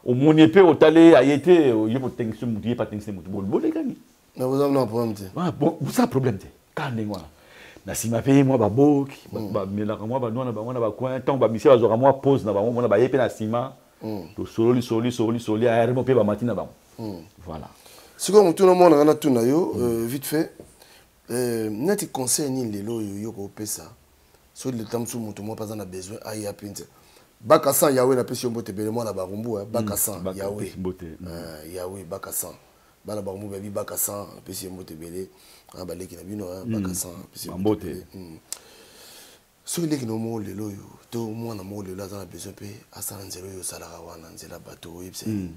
Speaker 1: omoni mpe otali aye te, ye kotengisi motu, ye mpe atengisi motu, bolekani.
Speaker 10: Na problème te.
Speaker 1: Boza problème te, kaka ndenge wana. Na nsima mpe mwa baboki bamelaka mwa banwa na bango na bacoin, ntango bamisia bazwaka mwa pause na bango, mona baye mpe na nsima, tosololi sololi sololi sololi, ayarimo mpe bamati na bango, voilà.
Speaker 10: Sikoyo motu namonaka natuna yo vite fait, neti conseil nini lelo oyo yo kopesa soki leta mosusu moto moko aza na besoin aya mpenza? Baka san yawe, napesi yo mbote ebele, mwana Barumbu, baka san yawe, yawe baka san, bana Barumbu babi baka san, napesi yo mbote ebele, baleki na bino, baka san, napesi yo mbote ebele. Soki leki na moko lelo oyo to mwana moko lelo aza na besoin mpe asala nzela oyo osalaka wana, nzela bato, oyebisa ye?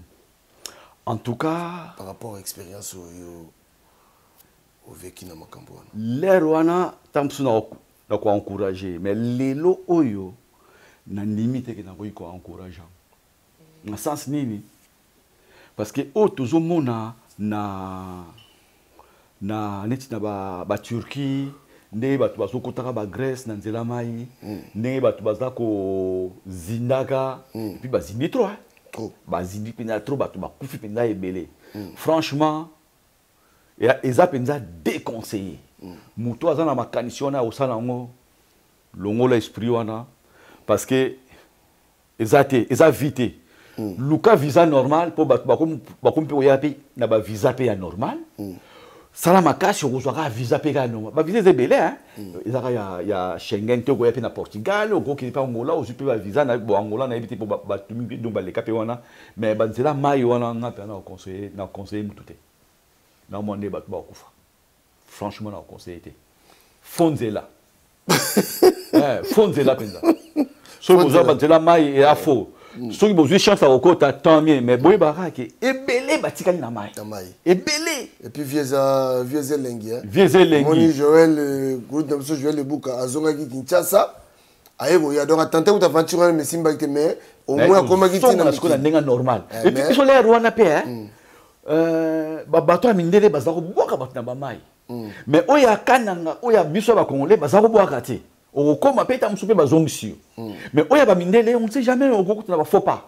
Speaker 1: En tout cas,
Speaker 10: par rapport à expérience oyo oveki na makambo wana.
Speaker 1: L'heure wana ntango mosusu na koencourage, mais lelo oyo nandimi te ke nakoki koencourage na sens nini, parce que oyo tozomona na neti na baturquie, ndenge bato bazokotaka bagrèce na nzela mai, ndenge bato baza kozindaka, et puis bazindi trop, bazindi mpenza trop, bato bakufi mpenza ebele. Franchement, eza mpenza déconseillé. Moto aza na makanisi wana ya kosala yango, longola esprit wana, parce que eza te, eza vie te. Luka visa normal, mpo bato bakomi mpe koya mpe na bavisa mpe ya normal. Sala makasi, okozwa kaka visa mpe kaka normal. Bavisa eza ebele, eza kaka ya Schengen te. Okoya mpe na Portugal, okokende mpe Angola, ozwi mpe bavisa na bo Angola, nayebi te mpo bato mingi donc baleka mpe wana. Mais banzela mai wana, nga mpe na conseiller mutu te, naomona nde bato bakokufa. Franchement, na conseiller te, fo nzela, fo nzela mpenza. Soki bozwa banzela mai, eya fo. Soki bozwi chance ya kokota, tant mieux, mais boyebaka ke ebele batikali na mai, ebele.
Speaker 10: Et puis vie eza, vie eza elengi.
Speaker 1: Vie eza elengi.
Speaker 10: Moni Joel, groupe na biso, Joel Ebuka azongaki Kinshasa, aye koya, donc atente kuta aventure wana mesimbaki te, mais au moins akomaki
Speaker 1: ntina sikoyo na ndenge normal. Et puis biso l'heure wana mpe babato ya mindele baza kobwaka bato na bamai, mais oyo ya Kananga, oyo ya biso ya bacongolais, baza kobwaka te. Okokóma mpe ta mosusu mpe bazongisi yo, mais oyo ya bamindele, on ne sait jamais, okokuta na bafaux pas.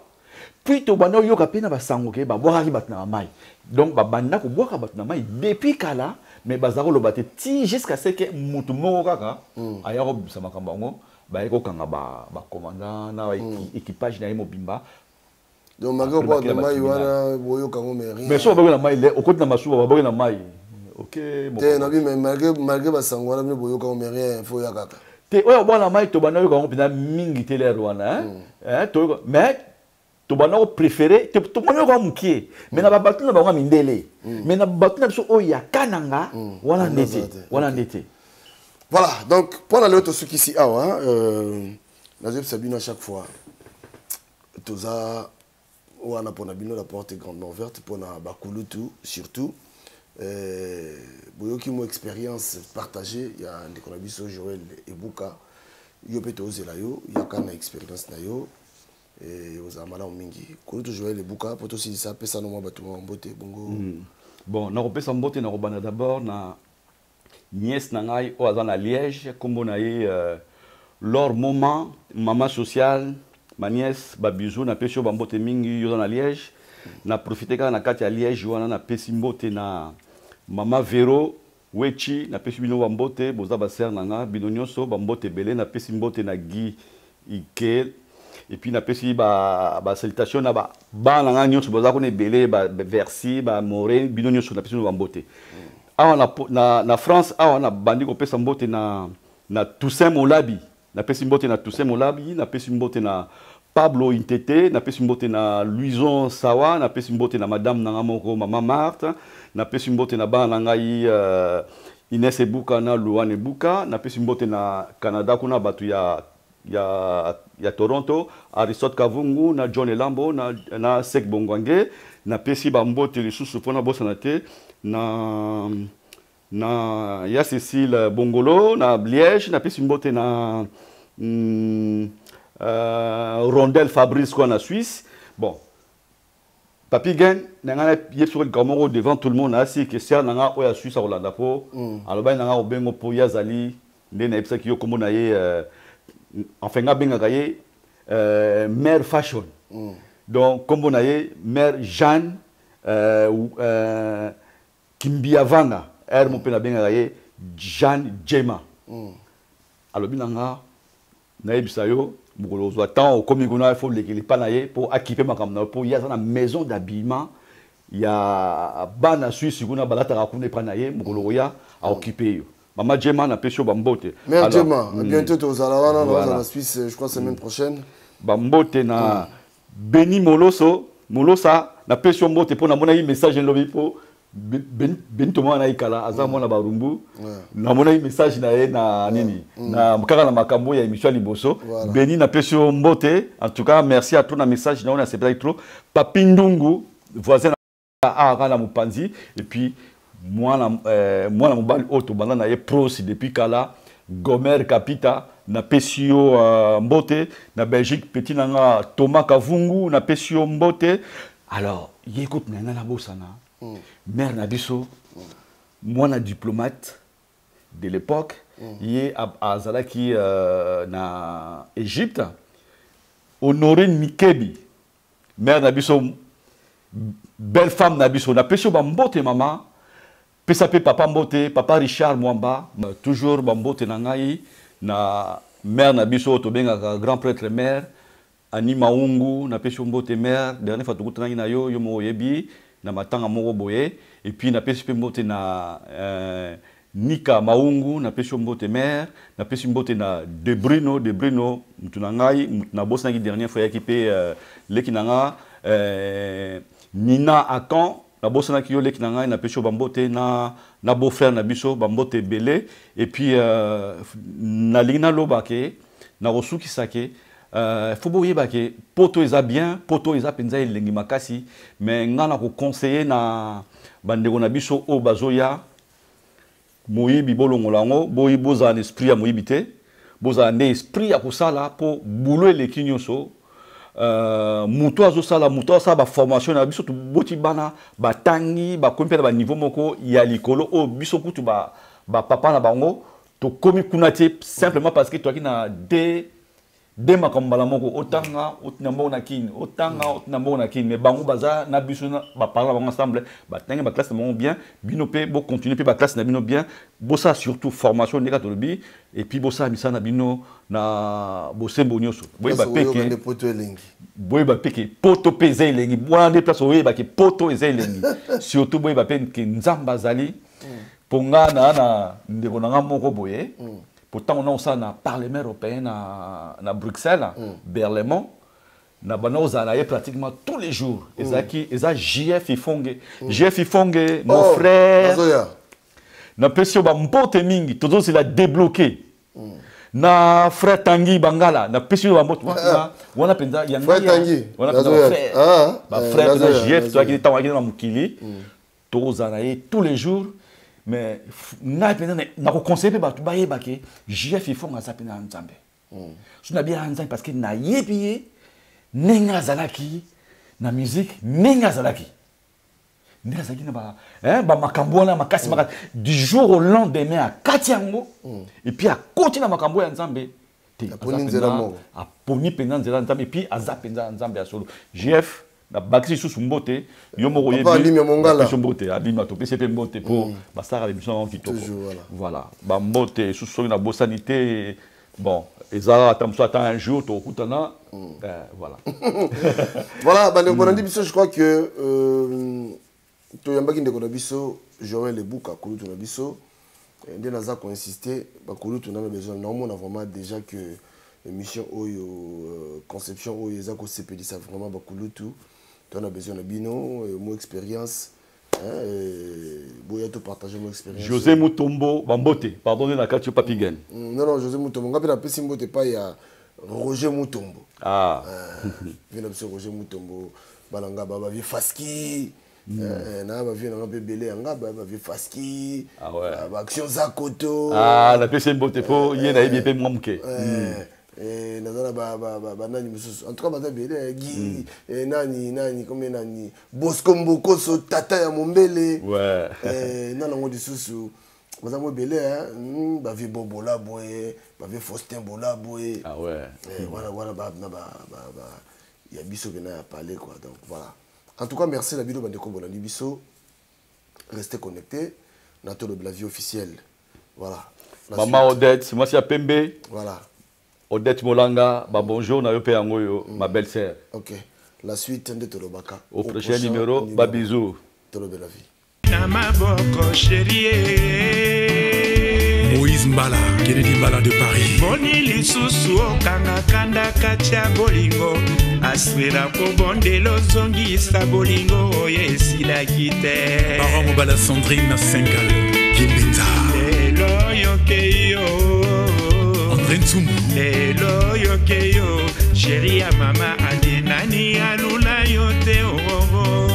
Speaker 1: Puis tobanda oyoka mpe na basango ke babwakaki bato na bamai, donc babanda kobwaka bato na mai depuis kala, mais baza koloba te ti jusqu'à ce que motu moko kaka aya kobimisa makambo yango, baye kokanga bacommandant na équipage na ye mobimba.
Speaker 10: Donc malgré obwaka na mai wana, boyoka yango, mais rien.
Speaker 1: Mais so baboki na mai, okoti na masuwa, baboki na mai, ok.
Speaker 10: Te, nabi, mais malgré basango wana, bino boyoka yango, mais rien, faut ya kaka.
Speaker 1: Te, oyo obwaka na mai, tobanda oyoka yango mpenza mingi te l'heure wana, mais tobanda kopréféré, tomoni oyoka mokie, mais na babato na bango ya mindele, mais na bato na biso oyo ya Kananga wana nde te, wana nde te.
Speaker 10: Voilà, donc mpona lelo tosukisi awa. Nazoyebisa bino à chaque fois, toza wana mpona bino, la porte est grandement ouverte mpona bakulutu surtout. Boyoki mo expérience partagée ya ndeko na biso Joel Ebuka. Yo mpe tozela yo, yaka na expérience na yo, ozala malamu mingi. Kulutu Joel Ebuka, mpo tosilisa, apesa no mwa bato mwa mbote bongo.
Speaker 1: Bon, nakopesa mbote, nakobanda d'abord na nièce na ngai oyo aza na Liège, nkombo na ye Lor Moment, mama sociale. Ma nièce, babisous, napesi yo bambote mingi, yo oza na Liège. Na profite kaka na kati ya Liège wana, napesi mbote na Mama Vero Wechi, napesi bino bambote, boza ba sœur na nga, bino nyonso bambote ebele, napesi mbote na Guy Ikel, et puis napesi ba salutation na ba bana na nga nyonso boza kuna ebele, ba Versi, ba More, bino nyonso napesi bino bambote. Awa na France, awa na bandi kopesa mbote na Toussaint Molabi, napesi mbote na Toussaint Molabi, napesi mbote na Pablo Intete, napesi mbote na Louison Sawa, napesi mbote na madame nanga moko mama Marthe, napesi mbote na bana ngai Inès Ebuka na Luan Ebuka, napesi mbote na Canada kuna batu ya Toronto, Aristote Kavungu na John Elambo na Sek Bongwange, napesi ba mbote lisusu pona bosana te na ya Cécile Bongolo na Liège, napesi mbote na Rondel Fabrice quoi na Suisse. Bon, Papi Gen nanga yebisoko likambo moko devant tout le monde asi que sœur nanga oyo ya Suisse akolanda po alobaki nanga obengo po ye azali nde nayebisaki yo kombo na ye, enfin nga abengaka ye mère fashion. Donc kombo na ye mère Jeanne Kimbiavanga, mo mpe nabengaka ye Jeanne Jema. Alobi nanga nayebisa yo mokolo ozwa temps okomi kuna, il faut lekela epai na ye mpo akipe makambo na yo, mpo ye aza na maison d'habillement ya bana Suisse kuna balataka kuna epai na ye, mokolo oya aokipe yo. Mama Jema napesi yo bambote.
Speaker 10: Mère Jema, à bientôt tozala wana na Suisse, je crois semaine prochaine.
Speaker 1: Bambote na Beni Moloso, Molosa napesi yo mbote mpo namonaki message elobi mpo Beni Tomo na ikala aza mwana barumbu, namonaki message na ye na nini na kaka na makambo ya émission ya liboso. Beni napesi yo mbote, en tout cas merci à toi na message na yo, nasepelaki trop. Papi Ndungu voisin awa na mopanzi, et puis mwana mobali oyo tobanda na ye prosi depuis kala, Gomer Kapita napesi yo mbote. Na Belgique petit nanga Thomas Kavungu napesi yo mbote. Alors ye kutu na nga nabosana mère na biso mwana diplomate de l'époque, ye azalaki na Égypte, Honorine Mikebi, mère na biso, belle femme na biso, napesi yo bambote mama, pesa pe papa mbote, papa Richard Mwamba, toujours bambote na ngai na mère na biso tobengaka grand prêtre mère Ani Maungu, napesi yo mbote mère, dernière fois tokutanaki na yo, yo moko oyebi na matanga moko boye, et puis napesi pe mbote na Nika Maungu, napesi yo mbote mère, napesi mbote na Debrino, Debrino mutu na ngai, mutu na bosanaki dernière fois yaki pe leki na nga Nina Akan, nabosanaki yo leki na ngai, napesi yo bambote na beau frère na biso, bambote ebele. Et puis nalingi naloba ke nakosukisa ke faut boyeba ke poto eza bien, poto eza mpenza elengi makasi, mais nga na koconseiller na bandeko na biso oyo bazoya moyibi, bolongola yango, boyi bozala na esprit ya moyibi te, bozala nde esprit ya kosala mpo boulot eleki nyonso. Moto azosala, moto azosala ba formation na biso, toboti bana batangi bakomi mpe na ba niveau moko ya likolo oyo biso kutu ba papa na bango tokomi kuna te, simplement parce que toyaki na de makambo mbala moko, otanga otina mbongo na kini, otanga otina mbongo na kini, mais bango baza na biso na baparent na bango ensemble, batangi ba classe na bango bien, bino mpe bocontinue mpe ba classe na bino bien, bosala surtout formation ndenge tolobi, et puis bosala misala na bino na bosembo nyonso. Boyeba
Speaker 10: Place
Speaker 1: pe
Speaker 10: oyo
Speaker 1: ke
Speaker 10: nde poto elengi.
Speaker 1: Boyeba pe ke poto pe eza elengi, wana nde place oyeba ke poto eza elengi. Surtout boyeba pe ke Nzambe azali mpo nga na ndeko na nga moko boye, pourtant on a aussi na Parlement européen na Bruxelles, Berlaymont, na bana ozala ye pratiquement tous les jours. Ezaki, eza JF Ifonge. JF Ifonge, mon
Speaker 10: Oh,
Speaker 1: frère.
Speaker 10: Nazoya.
Speaker 1: Na pesi yo ba mbote mingi, tozo se la débloquer. Na frère Tanguy Bangala, na pesi yo ba mbote. Wana, wana penza, ya
Speaker 10: Frère
Speaker 1: ngai ya-
Speaker 10: Tanguy,
Speaker 1: wana penza ba
Speaker 10: Nazoya.
Speaker 1: frère.
Speaker 10: Ah,
Speaker 1: Ba
Speaker 10: eh,
Speaker 1: frère penza
Speaker 10: Nazoya,
Speaker 1: JF,
Speaker 10: Nazoya.
Speaker 1: toi qui est en na mokili. Tozala ye tous les jours. Mais ngai penza na ko conseiller pe bato bayeba ke JF Ifonge aza penza na Nzambe. So na bien Nzambe parce que nayebi ye ndenge azalaki na musique, ndenge azalaki. Ndenge azalaki na ba, hein, ba makambo wana makasi makasi. Du jour au lendemain, akati yango, et puis akoti na makambo ya Nzambe. Te,
Speaker 10: Aponi
Speaker 1: aza
Speaker 10: nzela
Speaker 1: penza,
Speaker 10: moko.
Speaker 1: aponi penza nzela Nzambe, et puis aza penza Nzambe ya solo. JF, Nabakisi lisusu mbote yo moko
Speaker 10: oyebi
Speaker 1: mbote alima, topesi mpe mbote mpo basalaka émission yango kitoko. Voilà, bambote lisusu soki nabosani te. Bon, eza ata mosusu, ata un jour tokokutana. Voilà.
Speaker 10: Voilà, bandeko bolandi biso, je crois que toyambaki ndeko na biso Joël Ebuka, kulutu na biso. Nde naza koinsiste, bakulutu nano besoin. Naomona vraiment déjà que émission oyo, conception oyo eza kosepelisa vraiment bakulutu. Tona besoin na bino mo expérience, boya topartage mo expérience.
Speaker 1: José Mutombo, bambote. Pardon, na kati yo, Papi Gen.
Speaker 10: Non, non, José Mutombo, nga mpe napesi mbote epai ya Roger Mutombo.
Speaker 1: Ah.
Speaker 10: Vie na biso Roger Mutombo, bana nga bavie Faski, na bavie nanga mpe ebele yanga bavie Faski, baaction za koto.
Speaker 1: Napesi mbote mpo ye nayebi mpe mwa moke.
Speaker 10: Naza na banani mosusu, en tout cas baza ebele, Gi nani nani comme nani, Bosco Mbokoso, tata ya Mombele, nani yango lisusu, baza mo ebele, bavie Bobola boye, bavie Faustin Bola boye. Wana wana na ya biso mpena ya parler quoi. Donc voilà, en tout cas merci na bino bandeko bolandi biso. Restez connectés na Tolobela Vie officielle. Voilà.
Speaker 1: Mama Odette, mwasi ya pembe.
Speaker 10: Voilà.
Speaker 1: Odette Molanga, ba bonjour na yo pe yango yo, ma belle sœur.
Speaker 10: OK. La suite nde tolobaka.
Speaker 1: Au prochain numéro, ba bisous.
Speaker 10: Tolobela Vie.
Speaker 11: Na maboko chérie.
Speaker 8: Moïse Mbala, Kennedy Mbala de Paris.
Speaker 11: Boni lisusu okanga kanda kati ya bolingo, aswela kobondela ozongisa bolingo oyo esilaki te.
Speaker 8: Parent Mobala Sandrine na Sengal Kimbenza.
Speaker 11: Lelo yoke yo.
Speaker 8: André Ntsumbu.
Speaker 11: Lelo yoke yo, chéri ya mama adi, nani alula yo te oo?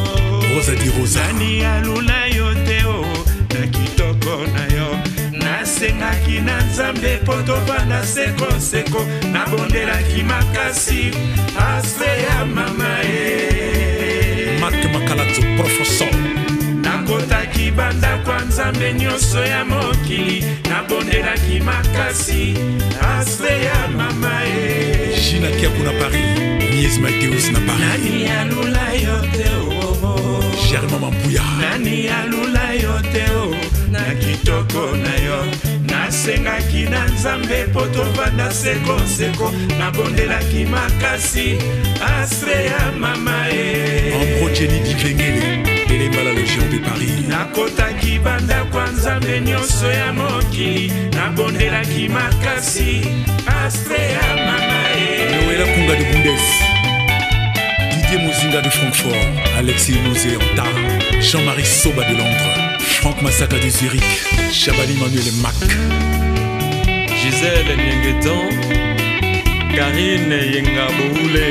Speaker 8: Rosa di Rosa.
Speaker 11: Nani alula yo te o na kitoko na yo? Nasengaki na Nzambe mpo tovanda sekoseko, nabondelaki makasi ase ya mama ye.
Speaker 8: Marc Makalato, professeur.
Speaker 11: Nakotaki bandako ya Nzambe nyonso ya mokili, nabondelaki makasi ase ya mama ye.
Speaker 8: Gina Kiaku na Paris, Mies Mateus na Paris.
Speaker 11: Nani alula yo te o?
Speaker 8: Germain Mampuya.
Speaker 11: Nani alula yo te o na kitoko na yo? Nasengaki na Nzambe mpo tovanda sekoseko, nabondelaki makasi asre ya mama ye.
Speaker 8: Ambro Jenny Dikengele, Elembala le géant de Paris.
Speaker 11: Nakotaki bandako ya Nzambe nyonso ya mokili, nabondelaki makasi astre ya mama ye.
Speaker 8: Noëlla Kunga de Bundes, Didier Mozinga de Francfort, Alexis Mosé Anta, Jean-Marie Soba de Londres, Franck Masaka de Zurich, Chabani Manuel Mac.
Speaker 12: Gisèle Niengetan, Karine Yenga Boule,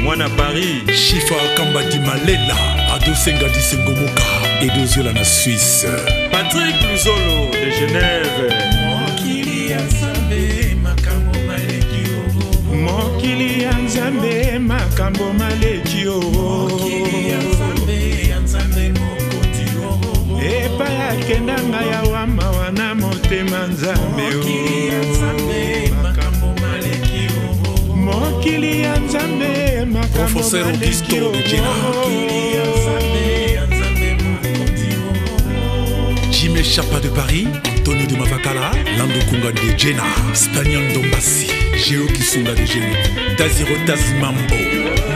Speaker 12: Mwana Paris.
Speaker 8: Chifa Kamba di Malela, Ado Senga di Sengomoka, Edo Ziola na Suisse.
Speaker 12: Patrick Luzolo de Genève.
Speaker 11: Mokili ya Nzambe makambo maleki o. Mokili ya Nzambe makambo maleki o. Mokili ya Nzambe ya Nzambe mokonzi o. Epai akendanga ya wama wana motema Nzambe o. Mokili ya Nzambe makambo maleki o. Mokili ya Nzambe makambo
Speaker 8: Professeur
Speaker 11: maleki
Speaker 8: Augusto
Speaker 11: o.
Speaker 8: de Jena.
Speaker 11: Mokili ya Nzambe ya Nzambe mokonzi o.
Speaker 8: Jimé Chapa de Paris, Antonio de Mavakala, Lando Kunga de Jena, Spaniel Dombassi, Géo Kisunga de Génie, Taziro Tazimambo.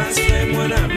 Speaker 11: Astre mwana.